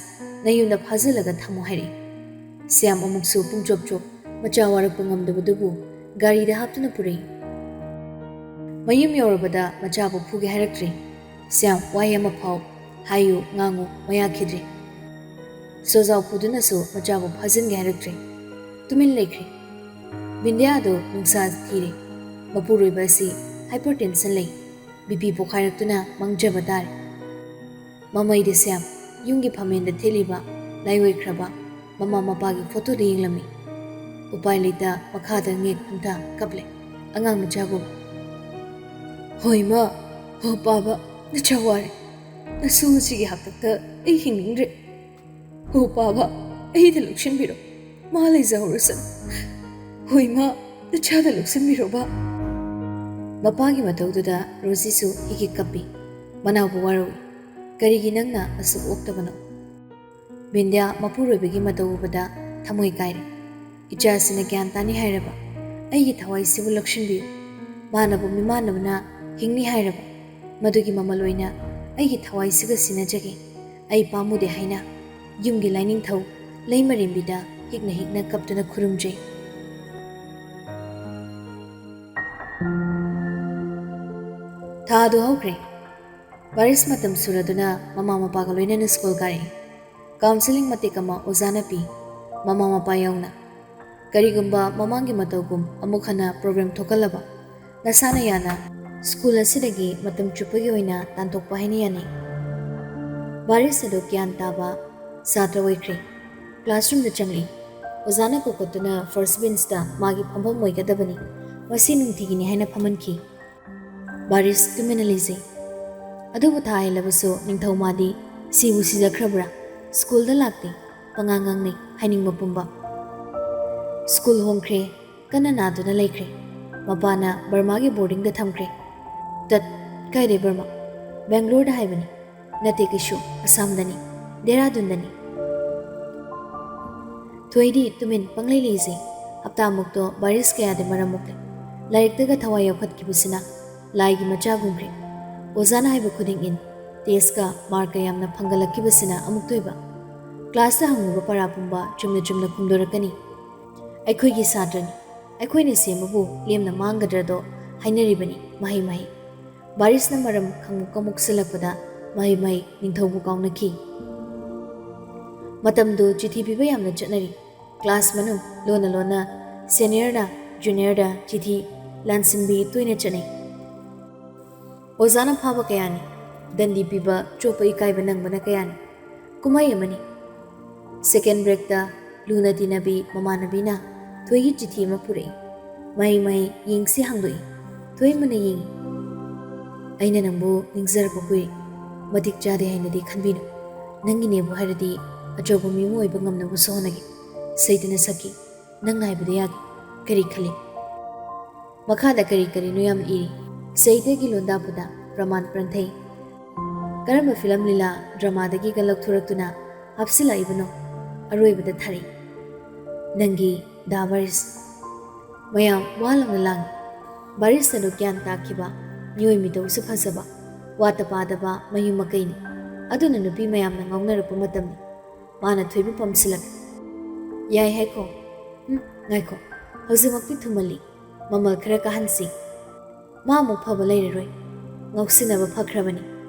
ꯅꯌꯨꯝꯗ ꯐꯥꯖꯤꯜꯂꯒ ꯊꯝꯃꯨ ꯍꯥꯏꯔꯛꯏ꯫ ꯁ꯭ꯌꯥꯝ ꯑꯃꯨꯛꯁꯨ ꯄꯨꯡꯆꯣꯞ ꯆꯣꯞ ꯃꯆꯥ ꯋꯥꯔꯛꯄ ꯉꯝꯗꯕꯗꯨꯕꯨ ꯒꯥꯔꯤꯗ ꯍꯥꯞꯇꯨꯅ ꯄꯨꯔꯛꯏ꯫ ꯃꯌꯨꯝ ꯌꯧꯔꯕꯗ ꯃꯆꯥꯕꯨ ꯐꯨꯒꯦ ꯍꯥꯏꯔꯛꯇ꯭ꯔꯦ꯫ ꯁ꯭ꯌꯥꯝ ꯋꯥꯍꯩ ꯑꯃ ꯐꯥꯎ ꯍꯥꯏꯌꯨ ꯉꯥꯡꯉꯨ ꯃꯌꯥꯈꯤꯗ꯭ꯔꯦ꯫ ꯁꯣꯖꯥꯎ ꯄꯨꯗꯨꯅꯁꯨ ꯃꯆꯥꯕꯨ ꯐꯥꯖꯤꯟꯒꯦ ꯍꯥꯏꯔꯛꯇ꯭ꯔꯦ꯫ ꯇꯨꯃꯤꯟ ꯂꯩꯈ꯭ꯔꯦ꯫ ꯕꯤꯟꯗ꯭ꯌꯥꯗꯨ ꯅꯨꯡꯁꯥ ꯊꯤꯔꯦ꯫ ꯃꯄꯨꯔꯣꯏꯕ ꯑꯁꯤ ꯍꯥꯏꯄꯔ ꯇꯦꯟꯁꯟ ꯂꯩ꯫ ꯕꯤ ꯄꯤ ꯄꯣꯈꯥꯏꯔꯛꯇꯨꯅ ꯃꯥꯡꯖꯕ ꯇꯥꯔꯦ꯫ ꯃꯃꯩꯗ ꯁ꯭ꯌꯥꯝ, ꯌꯨꯝꯒꯤ ꯐꯝꯃꯦꯟꯗ ꯊꯦꯠꯂꯤꯕ ꯂꯥꯏꯑꯣꯏꯈ꯭ꯔꯕ ꯃꯃꯥ ꯃꯄꯥꯒꯤ ꯐꯣꯇꯣꯗ ꯌꯦꯡꯂꯝꯃꯤ꯫ ꯎꯄꯥꯏ ꯂꯩꯇ ꯃꯈꯥꯗ ꯉꯦꯛ ꯍꯟꯊ ꯀꯞꯂꯦ, ꯑꯉꯥꯡ ꯃꯆꯥꯒꯨꯝ꯫ "ꯍꯣꯏ ꯃꯥ, ꯍꯣ ꯄꯥꯕ, ꯅꯆꯥ ꯋꯥꯔꯦ꯫ ꯅꯁꯨ ꯑꯁꯤꯒꯤ ꯍꯥꯛꯇꯛꯇ ꯑꯩ ꯍꯤꯡꯅꯤꯡꯗ꯭ꯔꯦ꯫ ꯍꯣ ꯄꯥꯕ, ꯑꯩꯗ ꯂꯧꯁꯤꯟꯕꯤꯔꯣ, ꯃꯥ ꯂꯩꯖꯍꯧꯔꯁꯅꯨ꯫ ꯍꯣꯏ ꯃꯥ, ꯅꯆꯥꯗ ꯂꯧꯁꯤꯟꯕꯤꯔꯣꯕ꯫" ꯃꯄꯥꯒꯤ ꯃꯇꯧꯗꯨꯗ ꯔꯣꯖꯤꯁꯨ ꯍꯤꯒꯤ ꯀꯞꯄꯤ꯫ ꯃꯅꯥꯎꯕꯨ ꯋꯥꯔꯧꯏ꯫ "ꯀꯔꯤꯒꯤ ꯅꯪꯅ ꯑꯁꯨꯛ ꯑꯣꯛꯇꯕꯅꯣ?" ꯕꯤꯟꯗ꯭ꯌꯥ ꯃꯄꯨꯔꯣꯏꯕꯒꯤ ꯃꯇꯧ ꯎꯕꯗ ꯊꯃꯣꯏ ꯀꯥꯏꯔꯦ꯫ "ꯏꯆꯥꯁꯤꯅ ꯒ꯭ꯌꯥꯟ ꯇꯥꯅꯤ ꯍꯥꯏꯔꯕ? ꯑꯩꯒꯤ ꯊꯋꯥꯏꯁꯤꯕꯨ ꯂꯧꯁꯤꯟꯕꯤꯌꯨ꯫ ꯃꯥꯅꯕꯨ ꯃꯤꯃꯥꯟꯅꯕꯅ ꯍꯤꯡꯅꯤ ꯍꯥꯏꯔꯕ? ꯃꯗꯨꯒꯤ ꯃꯃꯜ ꯑꯣꯏꯅ ꯑꯩꯒꯤ ꯊꯋꯥꯏꯁꯤꯒ ꯁꯤꯟꯅꯖꯒꯦ꯫ ꯑꯩ ꯄꯥꯝꯃꯨꯗꯦ" ꯍꯥꯏꯅ ꯌꯨꯝꯒꯤ ꯂꯥꯏꯅꯤꯡꯊꯧ ꯂꯩꯃꯔꯦꯝꯕꯤꯗ ꯍꯤꯛꯅ ꯍꯤꯛꯅ ꯀꯞꯇꯨꯅ ꯈꯨꯔꯨꯝꯖꯩ꯫ ꯊꯥ ꯑꯗꯨ ꯍꯧꯈ꯭ꯔꯦ꯫ ꯕꯥꯔꯤꯁ ꯃꯇꯝ ꯁꯨꯔꯗꯨꯅ ꯃꯃꯥ ꯃꯄꯥꯒ ꯂꯣꯏꯅꯅ ꯁ꯭ꯀꯨꯜ ꯀꯥꯔꯛꯏ꯫ ꯀꯥꯎꯟꯁꯤꯂꯤꯡ ꯃꯇꯤꯛ ꯑꯃ ꯑꯣꯖꯥꯅ ꯄꯤ, ꯃꯃꯥ ꯃꯄꯥ ꯌꯥꯎꯅ꯫ ꯀꯔꯤꯒꯨꯝꯕ ꯃꯃꯥꯡꯒꯤ ꯃꯇꯧꯒꯨꯝ ꯑꯃꯨꯛ ꯍꯟꯅ ꯄ꯭ꯔꯣꯕ꯭ꯂꯦꯝ ꯊꯣꯛꯍꯜꯂꯕ, ꯅꯁꯥꯅ ꯌꯥꯅ ꯁ꯭ꯀꯨꯜ ꯑꯁꯤꯗꯒꯤ ꯃꯇꯝ ꯆꯨꯞꯄꯒꯤ ꯑꯣꯏꯅ ꯇꯥꯟꯊꯣꯛꯄ ꯍꯥꯏꯅ ꯌꯥꯅꯩ꯫ ꯕꯥꯔꯤꯁ ꯑꯗꯨ ꯒ꯭ꯌꯥꯟ ꯇꯥꯕ ꯁꯥꯇ꯭ꯔ ꯑꯣꯏꯈ꯭ꯔꯦ꯫ ꯀ꯭ꯂꯥꯁꯔꯨꯝꯗ ꯆꯪꯂꯛꯏ꯫ ꯑꯣꯖꯥꯅ ꯀꯧꯈꯠꯇꯨꯅ ꯐꯥꯔꯁ ꯕꯦꯟꯁꯇ ꯃꯥꯒꯤ ꯐꯝꯐꯝ ꯑꯣꯏꯒꯗꯕꯅꯤ꯫ ꯃꯁꯤ ꯅꯨꯡꯇꯤꯒꯤꯅꯤ ꯍꯥꯏꯅ ꯐꯝꯍꯟꯈꯤ꯫ ꯕꯥꯔꯤꯁ ꯇꯨꯃꯤꯟꯅ ꯂꯩꯖꯩ꯫ ꯑꯗꯨꯕꯨ ꯊꯥ ꯍꯦꯜꯂꯕꯁꯨ ꯅꯤꯡꯊꯧ ꯃꯥꯗꯤ ꯁꯤꯕꯨ ꯁꯤꯖꯈ꯭ꯔꯕ꯭ꯔꯥ? ꯁ꯭ꯀꯨꯜꯗ ꯂꯥꯛꯇꯦ, ꯄꯉꯥꯡ ꯉꯥꯡꯅꯩ, ꯍꯥꯏꯅꯤꯡꯕ ꯄꯨꯝꯕ꯫ ꯁ꯭ꯀꯨꯜ ꯍꯣꯡꯈ꯭ꯔꯦ, ꯀꯟꯅ ꯅꯥꯗꯨꯅ ꯂꯩꯈ꯭ꯔꯦ꯫ ꯃꯄꯥꯅ ꯕꯔꯃꯥꯒꯤ ꯕꯣꯔꯗꯤꯡꯗ ꯊꯝꯈ꯭ꯔꯦ꯫ "ꯇꯠ, ꯀꯥꯏꯗꯩ ꯕꯔꯃꯥ? ꯕꯦꯡꯒ꯭ꯂꯣꯔꯗ ꯍꯥꯏꯕꯅꯤ꯫" "ꯅꯠꯇꯦ ꯀꯩꯁꯨ, ꯑꯁꯥꯝꯗꯅꯤ, ꯗꯦꯔꯥꯗꯨꯟꯗꯅꯤ꯫" ꯊꯣꯏꯗꯤ ꯇꯨꯃꯤꯟ ꯄꯪꯂꯩ ꯂꯩꯖꯩ꯫ ꯍꯞꯇꯥꯃꯨꯛꯇꯣ ꯕꯥꯔꯤꯁ ꯀꯌꯥꯗꯤ ꯃꯔꯝ ꯃꯣꯛꯂꯦ꯫ ꯂꯥꯏꯔꯤꯛꯇꯒ ꯊꯋꯥꯏ ꯌꯥꯎꯈꯠꯈꯤꯕꯁꯤꯅ ꯂꯥꯏꯒꯤ ꯃꯆꯥꯒꯨꯝꯈ꯭ꯔꯦ꯫ ꯑꯣꯖꯥꯅ ꯍꯥꯏꯕ ꯈꯨꯗꯤꯡ ꯏꯟ꯫ ꯇꯦꯁꯀ ꯃꯥꯔꯛꯀ ꯌꯥꯝꯅ ꯐꯪꯒꯠꯂꯛꯈꯤꯕꯁꯤꯅ ꯑꯃꯨꯛꯇꯣꯏꯕ꯫ ꯀ꯭ꯂꯥꯁꯇ ꯍꯪꯉꯨꯕ ꯄꯔꯥ ꯄꯨꯝꯕ ꯆꯨꯝꯅ ꯆꯨꯝꯅ ꯈꯨꯝꯗꯣꯔꯛꯀꯅꯤ꯫ "ꯑꯩꯈꯣꯏꯒꯤ ꯁꯥꯇ꯭ꯔꯅꯤ, ꯑꯩꯈꯣꯏꯅ ꯁꯦꯝꯕꯕꯨ ꯂꯦꯝꯅ ꯃꯥꯡꯒꯗ꯭ꯔꯗꯣ" ꯍꯥꯏꯅꯔꯤꯕꯅꯤ ꯃꯍꯩ ꯃꯍꯩ꯫ ꯕꯥꯔꯤꯁꯅ ꯃꯔꯝ ꯈꯪꯃꯨꯛ ꯀꯃꯨꯛꯁꯤꯜꯂꯛꯄꯗ ꯃꯍꯩ ꯃꯍꯩ ꯅꯤꯡꯊꯧꯕꯨ ꯀꯥꯎꯅꯈꯤ꯫ ꯃꯇꯝꯗꯨ ꯆꯤꯊꯤ ꯄꯤꯕ ꯌꯥꯝꯅ ꯆꯠꯅꯔꯤ꯫ ꯀ꯭ꯂꯥꯁ ꯃꯅꯨꯡ ꯂꯣꯟꯅ ꯂꯣꯟꯅ ꯁꯦꯅꯤꯌꯔꯅ ꯖꯨꯅꯤꯌꯔꯗ ꯆꯤꯊꯤ ꯂꯥꯟꯁꯤꯟꯕꯤ ꯇꯣꯏꯅ ꯆꯠꯅꯩ꯫ ꯑꯣꯖꯥꯅ ꯐꯥꯕ ꯀꯌꯥꯅꯤ, ꯗꯟꯗꯤ ꯄꯤꯕ, ꯆꯣꯞꯄ ꯏꯀꯥꯏꯕ ꯅꯪꯕꯅ ꯀꯌꯥꯅꯤ꯫ ꯀꯨꯝꯍꯩ ꯑꯃꯅꯤ꯫ ꯁꯦꯀꯦꯟ ꯕ꯭ꯔꯦꯛꯇ ꯂꯨꯅ ꯇꯤꯟꯅꯕꯤ ꯃꯃꯥꯟꯅꯕꯤꯅ ꯊꯣꯏꯒꯤ ꯆꯤꯊꯤ ꯑꯃ ꯄꯨꯔꯛꯏ꯫ ꯃꯍꯩ ꯃꯍꯩ ꯌꯦꯡꯁꯤ ꯍꯥꯡꯗꯣꯛꯏ꯫ ꯊꯣꯏ ꯃꯨꯟꯅ ꯌꯦꯡꯉꯤ꯫ "ꯑꯩꯅ ꯅꯪꯕꯨ ꯅꯤꯡꯖꯔꯛꯄ ꯀꯨꯏꯔꯦ꯫ ꯃꯇꯤꯛ ꯆꯥꯗꯦ ꯍꯥꯏꯅꯗꯤ ꯈꯟꯕꯤꯅꯨ꯫ ꯅꯪꯒꯤꯅꯦꯕꯨ ꯍꯥꯏꯔꯗꯤ ꯑꯆꯧꯕ ꯃꯤ ꯑꯃ ꯑꯣꯏꯕ ꯉꯝꯅꯕꯁꯨ ꯍꯣꯠꯅꯒꯦ꯫" ꯁꯩꯇꯅ ꯁꯛꯈꯤ꯫ "ꯅꯪ ꯉꯥꯏꯕꯗ ꯌꯥꯒꯦ꯫ ꯀꯔꯤ ꯈꯜꯂꯤ?" ꯃꯈꯥꯗ ꯀꯔꯤ ꯀꯔꯤꯅꯣ ꯌꯥꯝ ꯏꯔꯤ꯫ ꯁꯩꯇꯒꯤ ꯂꯣꯟꯗꯥ ꯄꯨꯗꯥ ꯄ꯭ꯔꯃꯥꯟ ꯄ꯭ꯔꯟꯊꯩ꯫ ꯀꯔꯝꯕ ꯐꯤꯂꯝ ꯂꯤꯂꯥ ꯗ꯭ꯔꯃꯥꯗꯒꯤꯒ ꯂꯧꯊꯣꯔꯛꯇꯨꯅ ꯍꯥꯞꯆꯤꯜꯂꯛꯏꯕꯅꯣ? ꯑꯔꯣꯏꯕꯗ ꯊꯥꯔꯛꯏ꯫ "ꯅꯪꯒꯤ ꯗꯥ ꯕꯥꯔꯤꯁ꯫" ꯃꯌꯥꯝ ꯋꯥ ꯂꯥꯎꯅ ꯂꯥꯡꯏ꯫ ꯕꯥꯔꯤꯁ ꯑꯗꯨ ꯒ꯭ꯌꯥꯟ ꯇꯥꯈꯤꯕ, ꯃꯤꯑꯣꯏ ꯃꯤꯇꯧꯁꯨ ꯐꯖꯕ, ꯋꯥꯠꯇ ꯄꯥꯗꯕ ꯃꯌꯨꯝ ꯃꯀꯩꯅꯤ꯫ ꯑꯗꯨꯅ ꯅꯨꯄꯤ ꯃꯌꯥꯝꯅ ꯉꯥꯎꯅꯔꯛꯄ ꯃꯇꯝꯅꯤ꯫ ꯃꯥꯅ ꯊꯣꯏꯕꯨ ꯄꯝꯁꯤꯜꯂꯛꯏ꯫ "ꯌꯥꯏ ꯍꯥꯏꯈꯣ꯫ ꯎꯝ, ꯉꯥꯏꯈꯣ꯫ ꯍꯧꯖꯤꯛꯃꯛꯇꯤ ꯊꯨꯃꯜꯂꯤ꯫ ꯃꯃꯜ ꯈꯔ ꯀꯥꯍꯟꯁꯤ꯫" ꯃꯥ ꯑꯃꯨꯛ ꯐꯕ ꯂꯩꯔꯔꯣꯏ꯫ ꯉꯥꯎꯁꯤꯟꯅꯕ ꯐꯈ꯭ꯔꯕꯅꯤ꯫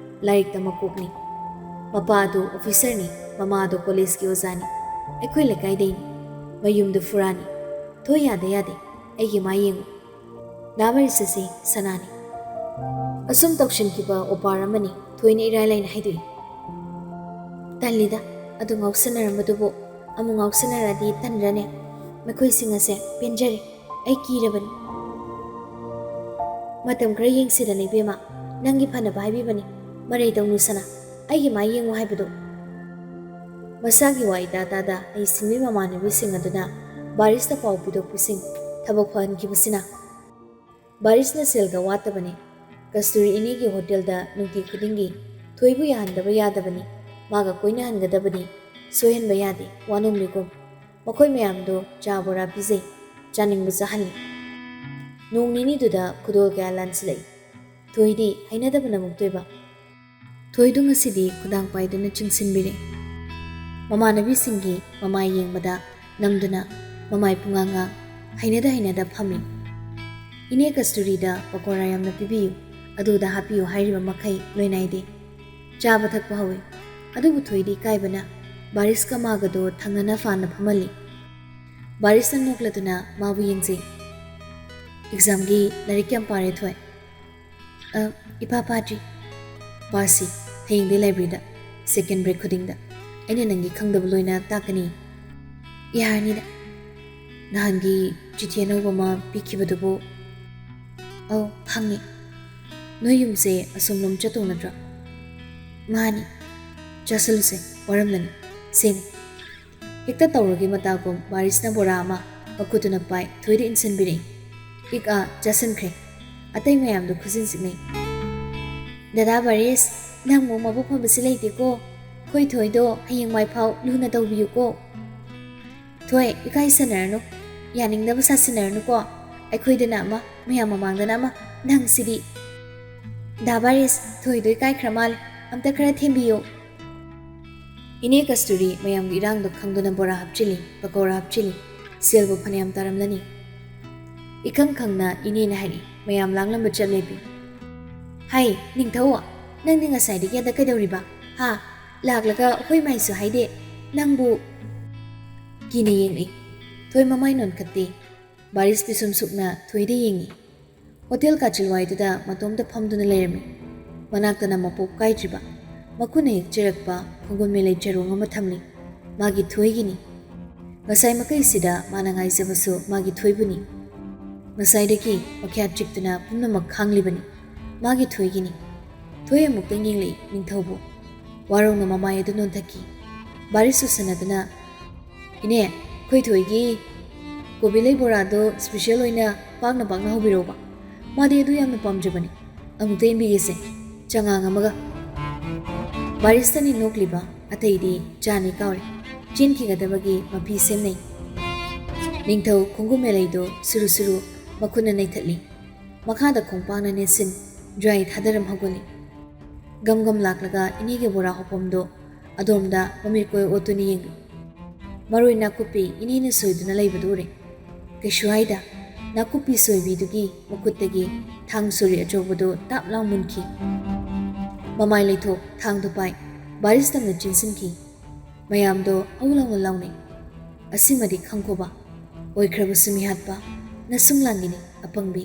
ꯂꯥꯏꯔꯤꯛꯇ ꯃꯀꯣꯛꯅꯤ꯫ ꯃꯄꯥ ꯑꯗꯨ ꯑꯣꯐꯤꯁꯔꯅꯤ, ꯃꯃꯥ ꯑꯗꯨ ꯀꯣꯂꯦꯖꯀꯤ ꯑꯣꯖꯥꯅꯤ꯫ ꯑꯩꯈꯣꯏ ꯂꯩꯀꯥꯏꯗꯩꯅꯤ꯫ ꯃꯌꯨꯝꯗꯨ ꯐꯨꯔꯥꯅꯤ꯫ "ꯊꯣꯏ, ꯌꯥꯗꯦ, ꯌꯥꯗꯦ꯫ ꯑꯩꯒꯤ ꯃꯥ ꯌꯦꯡꯉꯨ꯫ ꯗꯥ ꯕꯥꯔꯤꯁ ꯑꯁꯤ ꯁꯅꯥꯅꯤ꯫" ꯑꯁꯨꯝ ꯇꯧꯁꯤꯟꯈꯤꯕ ꯑꯣꯄꯥꯔ ꯑꯃꯅꯤ꯫ ꯊꯣꯏꯅ ꯏꯔꯥꯏ ꯂꯥꯏꯅ ꯍꯥꯏꯗꯣꯛꯏ꯫ "ꯇꯜꯂꯤꯗ, ꯑꯗꯨ ꯉꯥꯎꯁꯟꯅꯔꯝꯕꯗꯨꯕꯨ ꯑꯃꯨꯛ ꯉꯥꯎꯁꯟꯅꯔꯗꯤ ꯇꯟꯗ꯭ꯔꯅꯦ? ꯃꯈꯣꯏꯁꯤꯡ ꯑꯁꯦ ꯄꯦꯟꯖꯔꯦ꯫ ꯑꯩ ꯀꯤꯔꯕꯅꯤ꯫" "ꯃꯇꯝ ꯈꯔ ꯌꯦꯡꯁꯤꯗꯅ, ꯏꯕꯦꯝꯃ꯫ ꯅꯪꯒꯤ ꯐꯅꯕ ꯍꯥꯏꯕꯤꯕꯅꯤ꯫ ꯃꯔꯩ ꯇꯧꯅꯨ ꯁꯅꯥ꯫ ꯑꯩꯒꯤ ꯃꯥ ꯌꯦꯡꯉꯨ ꯍꯥꯏꯕꯗꯨ꯫" ꯃꯁꯥꯒꯤ ꯋꯥ ꯏꯇꯥ ꯇꯥꯗ ꯍꯩꯁꯤꯡꯕꯤ ꯃꯃꯥꯟꯅꯕꯤꯁꯤꯡ ꯑꯗꯨꯅ ꯕꯥꯔꯤꯁꯇ ꯄꯥꯎ ꯄꯤꯗꯣꯛ ꯄꯤꯁꯤꯟ ꯊꯕꯛ ꯐꯍꯟꯈꯤꯕꯁꯤꯅ꯫ ꯕꯥꯔꯤꯁꯅ ꯁꯦꯜꯒ ꯋꯥꯠꯇꯕꯅꯤ꯫ ꯀꯁꯇꯨꯔꯤ ꯏꯅꯦꯒꯤ ꯍꯣꯇꯦꯜꯗ ꯅꯨꯡꯇꯤ ꯈꯨꯗꯤꯡꯒꯤ ꯊꯣꯏꯕꯨ ꯌꯥꯍꯟꯗꯕ ꯌꯥꯗꯕꯅꯤ꯫ ꯃꯥꯒ ꯀꯣꯏꯅꯍꯟꯒꯗꯕꯅꯤ꯫ ꯁꯣꯏꯍꯟꯕ ꯌꯥꯗꯦ, ꯋꯥꯅꯣꯝꯂꯤꯒꯨꯝ꯫ ꯃꯈꯣꯏ ꯃꯌꯥꯝꯗꯣ ꯆꯥ ꯕꯣꯔꯥ ꯄꯤꯖꯩ, ꯆꯥꯅꯤꯡꯕ ꯆꯥꯍꯜꯂꯤ꯫ ꯅꯣꯡ ꯅꯤꯅꯤꯗꯨꯗ ꯈꯨꯗꯣꯜ ꯀꯌꯥ ꯂꯥꯟꯁꯤꯜꯂꯛꯏ꯫ ꯊꯣꯏꯗꯤ ꯍꯩꯅꯗꯕꯅ ꯃꯨꯛꯇꯣꯏꯕ꯫ ꯊꯣꯏꯗꯨ ꯉꯁꯤꯗꯤ ꯈꯨꯗꯥꯡ ꯄꯥꯏꯗꯨꯅ ꯆꯤꯡꯁꯤꯟꯕꯤꯔꯦ꯫ ꯃꯃꯥꯟꯅꯕꯤꯁꯤꯡꯒꯤ ꯃꯃꯥꯏ ꯌꯦꯡꯕꯗ ꯅꯝꯗꯨꯅ ꯃꯃꯥꯏ ꯄꯨꯡꯉꯥꯡ ꯉꯥꯡ ꯍꯩꯅꯗ ꯍꯩꯅꯗ ꯐꯝꯃꯤ꯫ "ꯏꯅꯦ ꯀꯁꯇꯨꯔꯤꯗ ꯄꯀꯣꯔꯥ ꯌꯥꯝꯅ ꯄꯤꯕꯤꯌꯨ, ꯑꯗꯨꯗ ꯍꯥꯞꯄꯤꯌꯨ" ꯍꯥꯏꯔꯤꯕ ꯃꯈꯩ ꯂꯣꯏ ꯅꯥꯏꯗꯦ꯫ ꯆꯥꯕ ꯊꯛꯄ ꯍꯧꯏ꯫ ꯑꯗꯨꯕꯨ ꯊꯣꯏꯗꯤ ꯏꯀꯥꯏꯕꯅ ꯕꯥꯔꯤꯁꯀ ꯃꯥꯒꯗꯣ ꯊꯪꯅꯅ ꯐꯥꯟꯅ ꯐꯝꯍꯜꯂꯤ꯫ ꯕꯥꯔꯤꯁꯅ ꯅꯣꯛꯂꯗꯨꯅ ꯃꯥꯕꯨ ꯌꯦꯡꯖꯩ꯫ "ꯑꯦꯛꯖꯥꯝꯒꯤ ꯂꯥꯏꯔꯤꯛ ꯀꯌꯥꯝ ꯄꯥꯔꯦ ꯊꯣꯏ?" "ꯑ, ꯏꯄꯥ ꯄꯥꯗ꯭ꯔꯤ꯫" "ꯄꯥꯁꯤ, ꯍꯌꯦꯡꯗꯩ ꯂꯥꯏꯕ꯭ꯔꯦꯔꯤꯗ, ꯁꯦꯀꯦꯟ ꯕ꯭ꯔꯦꯛ ꯈꯨꯗꯤꯡꯗ꯫ ꯑꯩꯅ ꯅꯪꯒꯤ ꯈꯪꯗꯕ ꯂꯣꯏꯅ ꯇꯥꯛꯀꯅꯤ꯫ ꯌꯥꯔꯅꯤꯗ꯫ ꯅꯍꯥꯟꯒꯤ ꯆꯤꯊꯤ ꯑꯅꯧꯕ ꯑꯃ ꯄꯤꯈꯤꯕꯗꯨꯕꯨ? ꯑꯧ, ꯐꯪꯉꯤ꯫ ꯅꯣꯏ ꯌꯨꯝꯁꯦ ꯑꯁꯣꯝꯂꯣꯝ ꯆꯠꯇꯧ ꯅꯠꯇ꯭ꯔꯣ? ꯃꯥꯅꯤ꯫ ꯆꯥꯁꯤꯜꯂꯨꯁꯦ, ꯋꯥꯔꯝꯂꯅꯤ꯫ ꯁꯦꯡ꯫ ꯍꯦꯛꯇ ꯇꯧꯔꯒꯦ ꯃꯇꯥꯒꯨꯝ ꯕꯥꯔꯤꯁꯅ ꯕꯣꯔꯥ ꯑꯃ ꯃꯈꯨꯠꯇꯨꯅ ꯄꯥꯏ ꯊꯣꯏꯗ ꯏꯟꯁꯤꯟꯕꯤꯔꯛꯏ꯫ ꯏꯛ ꯑꯥ ꯆꯥꯁꯤꯟꯈ꯭ꯔꯦ꯫ ꯑꯇꯩ ꯃꯌꯥꯝꯗꯣ ꯈꯨꯖꯤꯟ ꯁꯤꯛꯅꯩ꯫ "ꯗꯗꯥ ꯕꯥꯔꯤꯁ, ꯅꯪ ꯑꯃꯨꯛ ꯃꯕꯨꯛ ꯐꯕꯁꯤ ꯂꯩꯇꯦꯀꯣ꯫ ꯑꯩꯈꯣꯏ ꯊꯣꯏꯗꯣ ꯍꯌꯦꯡꯋꯥꯏ ꯐꯥꯎ ꯂꯨꯅ ꯇꯧꯕꯤꯌꯨꯀꯣ꯫" "ꯊꯣꯏ, ꯏꯀꯥꯏ ꯁꯥꯟꯅꯔꯅꯨ, ꯌꯥꯅꯤꯡꯗꯕ ꯁꯥꯁꯤꯟꯅꯔꯅꯨꯀꯣ꯫ ꯑꯩꯈꯣꯏꯗꯅ ꯑꯃ, ꯃꯌꯥꯝ ꯃꯃꯥꯡꯗꯅ ꯑꯃ, ꯅꯪꯁꯤꯗꯤ꯫" "ꯗꯥ ꯕꯥꯔꯤꯁ, ꯊꯣꯏꯗꯣ ꯏꯀꯥꯏꯈ꯭ꯔ ꯃꯥꯜꯂꯦ, ꯑꯝꯇ ꯈꯔ ꯊꯦꯝꯕꯤꯌꯨ꯫" ꯏꯅꯦ ꯀꯁꯇꯨꯔꯤ ꯃꯌꯥꯝꯒꯤ ꯏꯔꯥꯡꯗꯣ ꯈꯪꯗꯨꯅ ꯕꯣꯔꯥ ꯍꯥꯞꯆꯤꯜꯂꯤ, ꯄꯀꯧꯔꯥ ꯍꯥꯞꯆꯤꯜꯂꯤ꯫ ꯁꯦꯜꯕꯨ ꯐꯅꯌꯥꯝ ꯇꯥꯔꯝꯂꯅꯤ꯫ ꯏꯈꯪ ꯈꯪꯅ ꯏꯅꯦꯅ ꯍꯥꯏꯔꯛꯏ, ꯃꯌꯥꯝ ꯂꯥꯡꯂꯝꯕ ꯆꯠ ꯂꯦꯞꯄꯤ꯫ "ꯍꯥꯏ, ꯅꯤꯡꯊꯧ, ꯅꯪꯗꯤ ꯉꯁꯥꯏꯗꯒꯤ ꯑꯗ ꯀꯩꯗꯧꯔꯤꯕ? ꯍꯥ? ꯂꯥꯛꯂꯒ ꯍꯣꯏ ꯃꯥꯏꯁꯨ ꯍꯥꯏꯗꯦ꯫ ꯅꯪꯕꯨ꯫" ꯀꯤꯅ ꯌꯦꯡꯂꯛꯏ꯫ ꯊꯣꯏ ꯃꯃꯥꯏ ꯅꯣꯟꯈꯠꯇꯦ꯫ ꯕꯥꯔꯤꯁ ꯄꯤꯁꯨꯝ ꯁꯨꯛꯅ ꯊꯣꯏꯗ ꯌꯦꯡꯉꯤ꯫ ꯍꯣꯇꯦꯜ ꯀꯥꯆꯤꯜꯋꯥꯏꯗꯨꯗ ꯃꯇꯣꯝꯇ ꯐꯝꯗꯨꯅ ꯂꯩꯔꯝꯃꯤ꯫ ꯃꯅꯥꯛꯇꯅ ꯃꯄꯣꯞ ꯀꯥꯏꯗ꯭ꯔꯤꯕ, ꯃꯈꯨꯠꯅ ꯍꯦꯛꯆꯔꯛꯄ ꯈꯣꯡꯒꯨꯟ ꯃꯦꯂꯩ ꯆꯔꯣꯡ ꯑꯃ ꯊꯝꯂꯤ꯫ ꯃꯥꯒꯤ ꯊꯣꯏꯒꯤꯅꯤ꯫ ꯉꯁꯥꯏ ꯃꯈꯩꯁꯤꯗ ꯃꯥꯅ ꯉꯥꯏꯖꯕꯁꯨ ꯃꯥꯒꯤ ꯊꯣꯏꯕꯨꯅꯤ꯫ ꯉꯁꯥꯏꯗꯒꯤ ꯃꯈ꯭ꯌꯥꯠ ꯆꯤꯛꯇꯨꯅ ꯄꯨꯝꯅꯃꯛ ꯈꯥꯡꯂꯤꯕꯅꯤ꯫ ꯃꯥꯒꯤ ꯊꯣꯏꯒꯤꯅꯤ꯫ ꯊꯣꯏ ꯑꯃꯨꯛꯇꯪ ꯌꯦꯡꯂꯛꯏ ꯅꯤꯡꯊꯧꯕꯨ꯫ ꯋꯥꯔꯧꯅ ꯃꯃꯥꯏ ꯑꯗꯨ ꯅꯣꯟꯊꯈꯤ꯫ ꯕꯥꯔꯤꯁ ꯎꯁꯟꯅꯗꯨꯅ, "ꯏꯅꯦ, ꯑꯩꯈꯣꯏ ꯊꯣꯏꯒꯤ ꯀꯣꯕꯤ ꯂꯩ ꯕꯣꯔꯥꯗꯣ special ꯑꯣꯏꯅ ꯄꯥꯛꯅ ꯄꯥꯛꯅ ꯍꯧꯕꯤꯔꯧꯕ꯫ ꯃꯥꯗꯤ ꯑꯗꯨ ꯌꯥꯝꯅ ꯄꯥꯝꯖꯕꯅꯤ꯫ ꯑꯃꯨꯛꯇ ꯏꯟꯕꯤꯒꯦꯁꯦ, ꯆꯉꯥꯡ ꯑꯃꯒ꯫" ꯕꯥꯔꯤꯁꯇꯅꯤ ꯅꯣꯛꯂꯤꯕ, ꯑꯇꯩꯗꯤ ꯆꯥꯅꯤ ꯀꯥꯎꯔꯦ꯫ ꯆꯦꯟꯈꯤꯒꯗꯕꯒꯤ ꯃꯐꯤ ꯁꯦꯝꯅꯩ꯫ ꯅꯤꯡꯊꯧ ꯈꯣꯡꯒꯨꯝ ꯃꯦꯂꯩꯗꯣ ꯁꯨꯔꯨ ꯁꯨꯔꯨ ꯃꯈꯨꯠꯅ ꯅꯩꯊꯠꯂꯤ꯫ ꯃꯈꯥꯗ ꯈꯣꯡꯄꯥꯛꯅ ꯅꯦꯠꯁꯤꯟ dry ꯊꯥꯗꯔꯝ ꯍꯧꯒꯠꯂꯤ꯫ ꯒꯝ ꯒꯝ ꯂꯥꯛꯂꯒ ꯏꯅꯦꯒꯤ ꯕꯣꯔꯥ ꯍꯧꯐꯝꯗꯣ ꯑꯗꯣꯝꯗ ꯃꯃꯤꯠ ꯀꯣꯏ ꯑꯣꯠꯇꯨꯅ ꯌꯦꯡꯂꯤ꯫ ꯃꯔꯣꯏ ꯅꯥꯀꯨꯞꯄꯤ ꯏꯅꯦꯅ ꯁꯣꯏꯗꯨꯅ ꯂꯩꯕꯗꯨ ꯎꯔꯦ꯫ ꯀꯩꯁꯨ ꯍꯥꯏꯗ, ꯅꯥꯀꯨꯞꯄꯤ ꯁꯣꯏꯕꯤꯗꯨꯒꯤ ꯃꯈꯨꯠꯇꯒꯤ ꯊꯥꯡ ꯁꯣꯔꯤ ꯑꯆꯧꯕꯗꯨ ꯇꯥꯞ ꯂꯥꯎ ꯃꯨꯟꯈꯤ꯫ ꯃꯃꯥꯏ ꯂꯩꯊꯣꯛ ꯊꯥꯡꯗꯨ ꯄꯥꯏ ꯕꯥꯔꯤꯁ ꯇꯝꯅ ꯆꯦꯟꯁꯤꯟꯈꯤ꯫ ꯃꯌꯥꯝꯗꯣ ꯍꯧ ꯂꯥꯎꯅ ꯂꯥꯎꯅꯩ꯫ ꯑꯁꯤꯃꯗꯤ ꯈꯪꯈꯣꯕ, ꯑꯣꯏꯈ꯭ꯔꯕꯁꯨ ꯃꯤꯍꯥꯠꯄ, ꯅꯁꯨꯡ ꯂꯥꯡꯒꯤꯅꯤ ꯑꯄꯪꯕꯤ꯫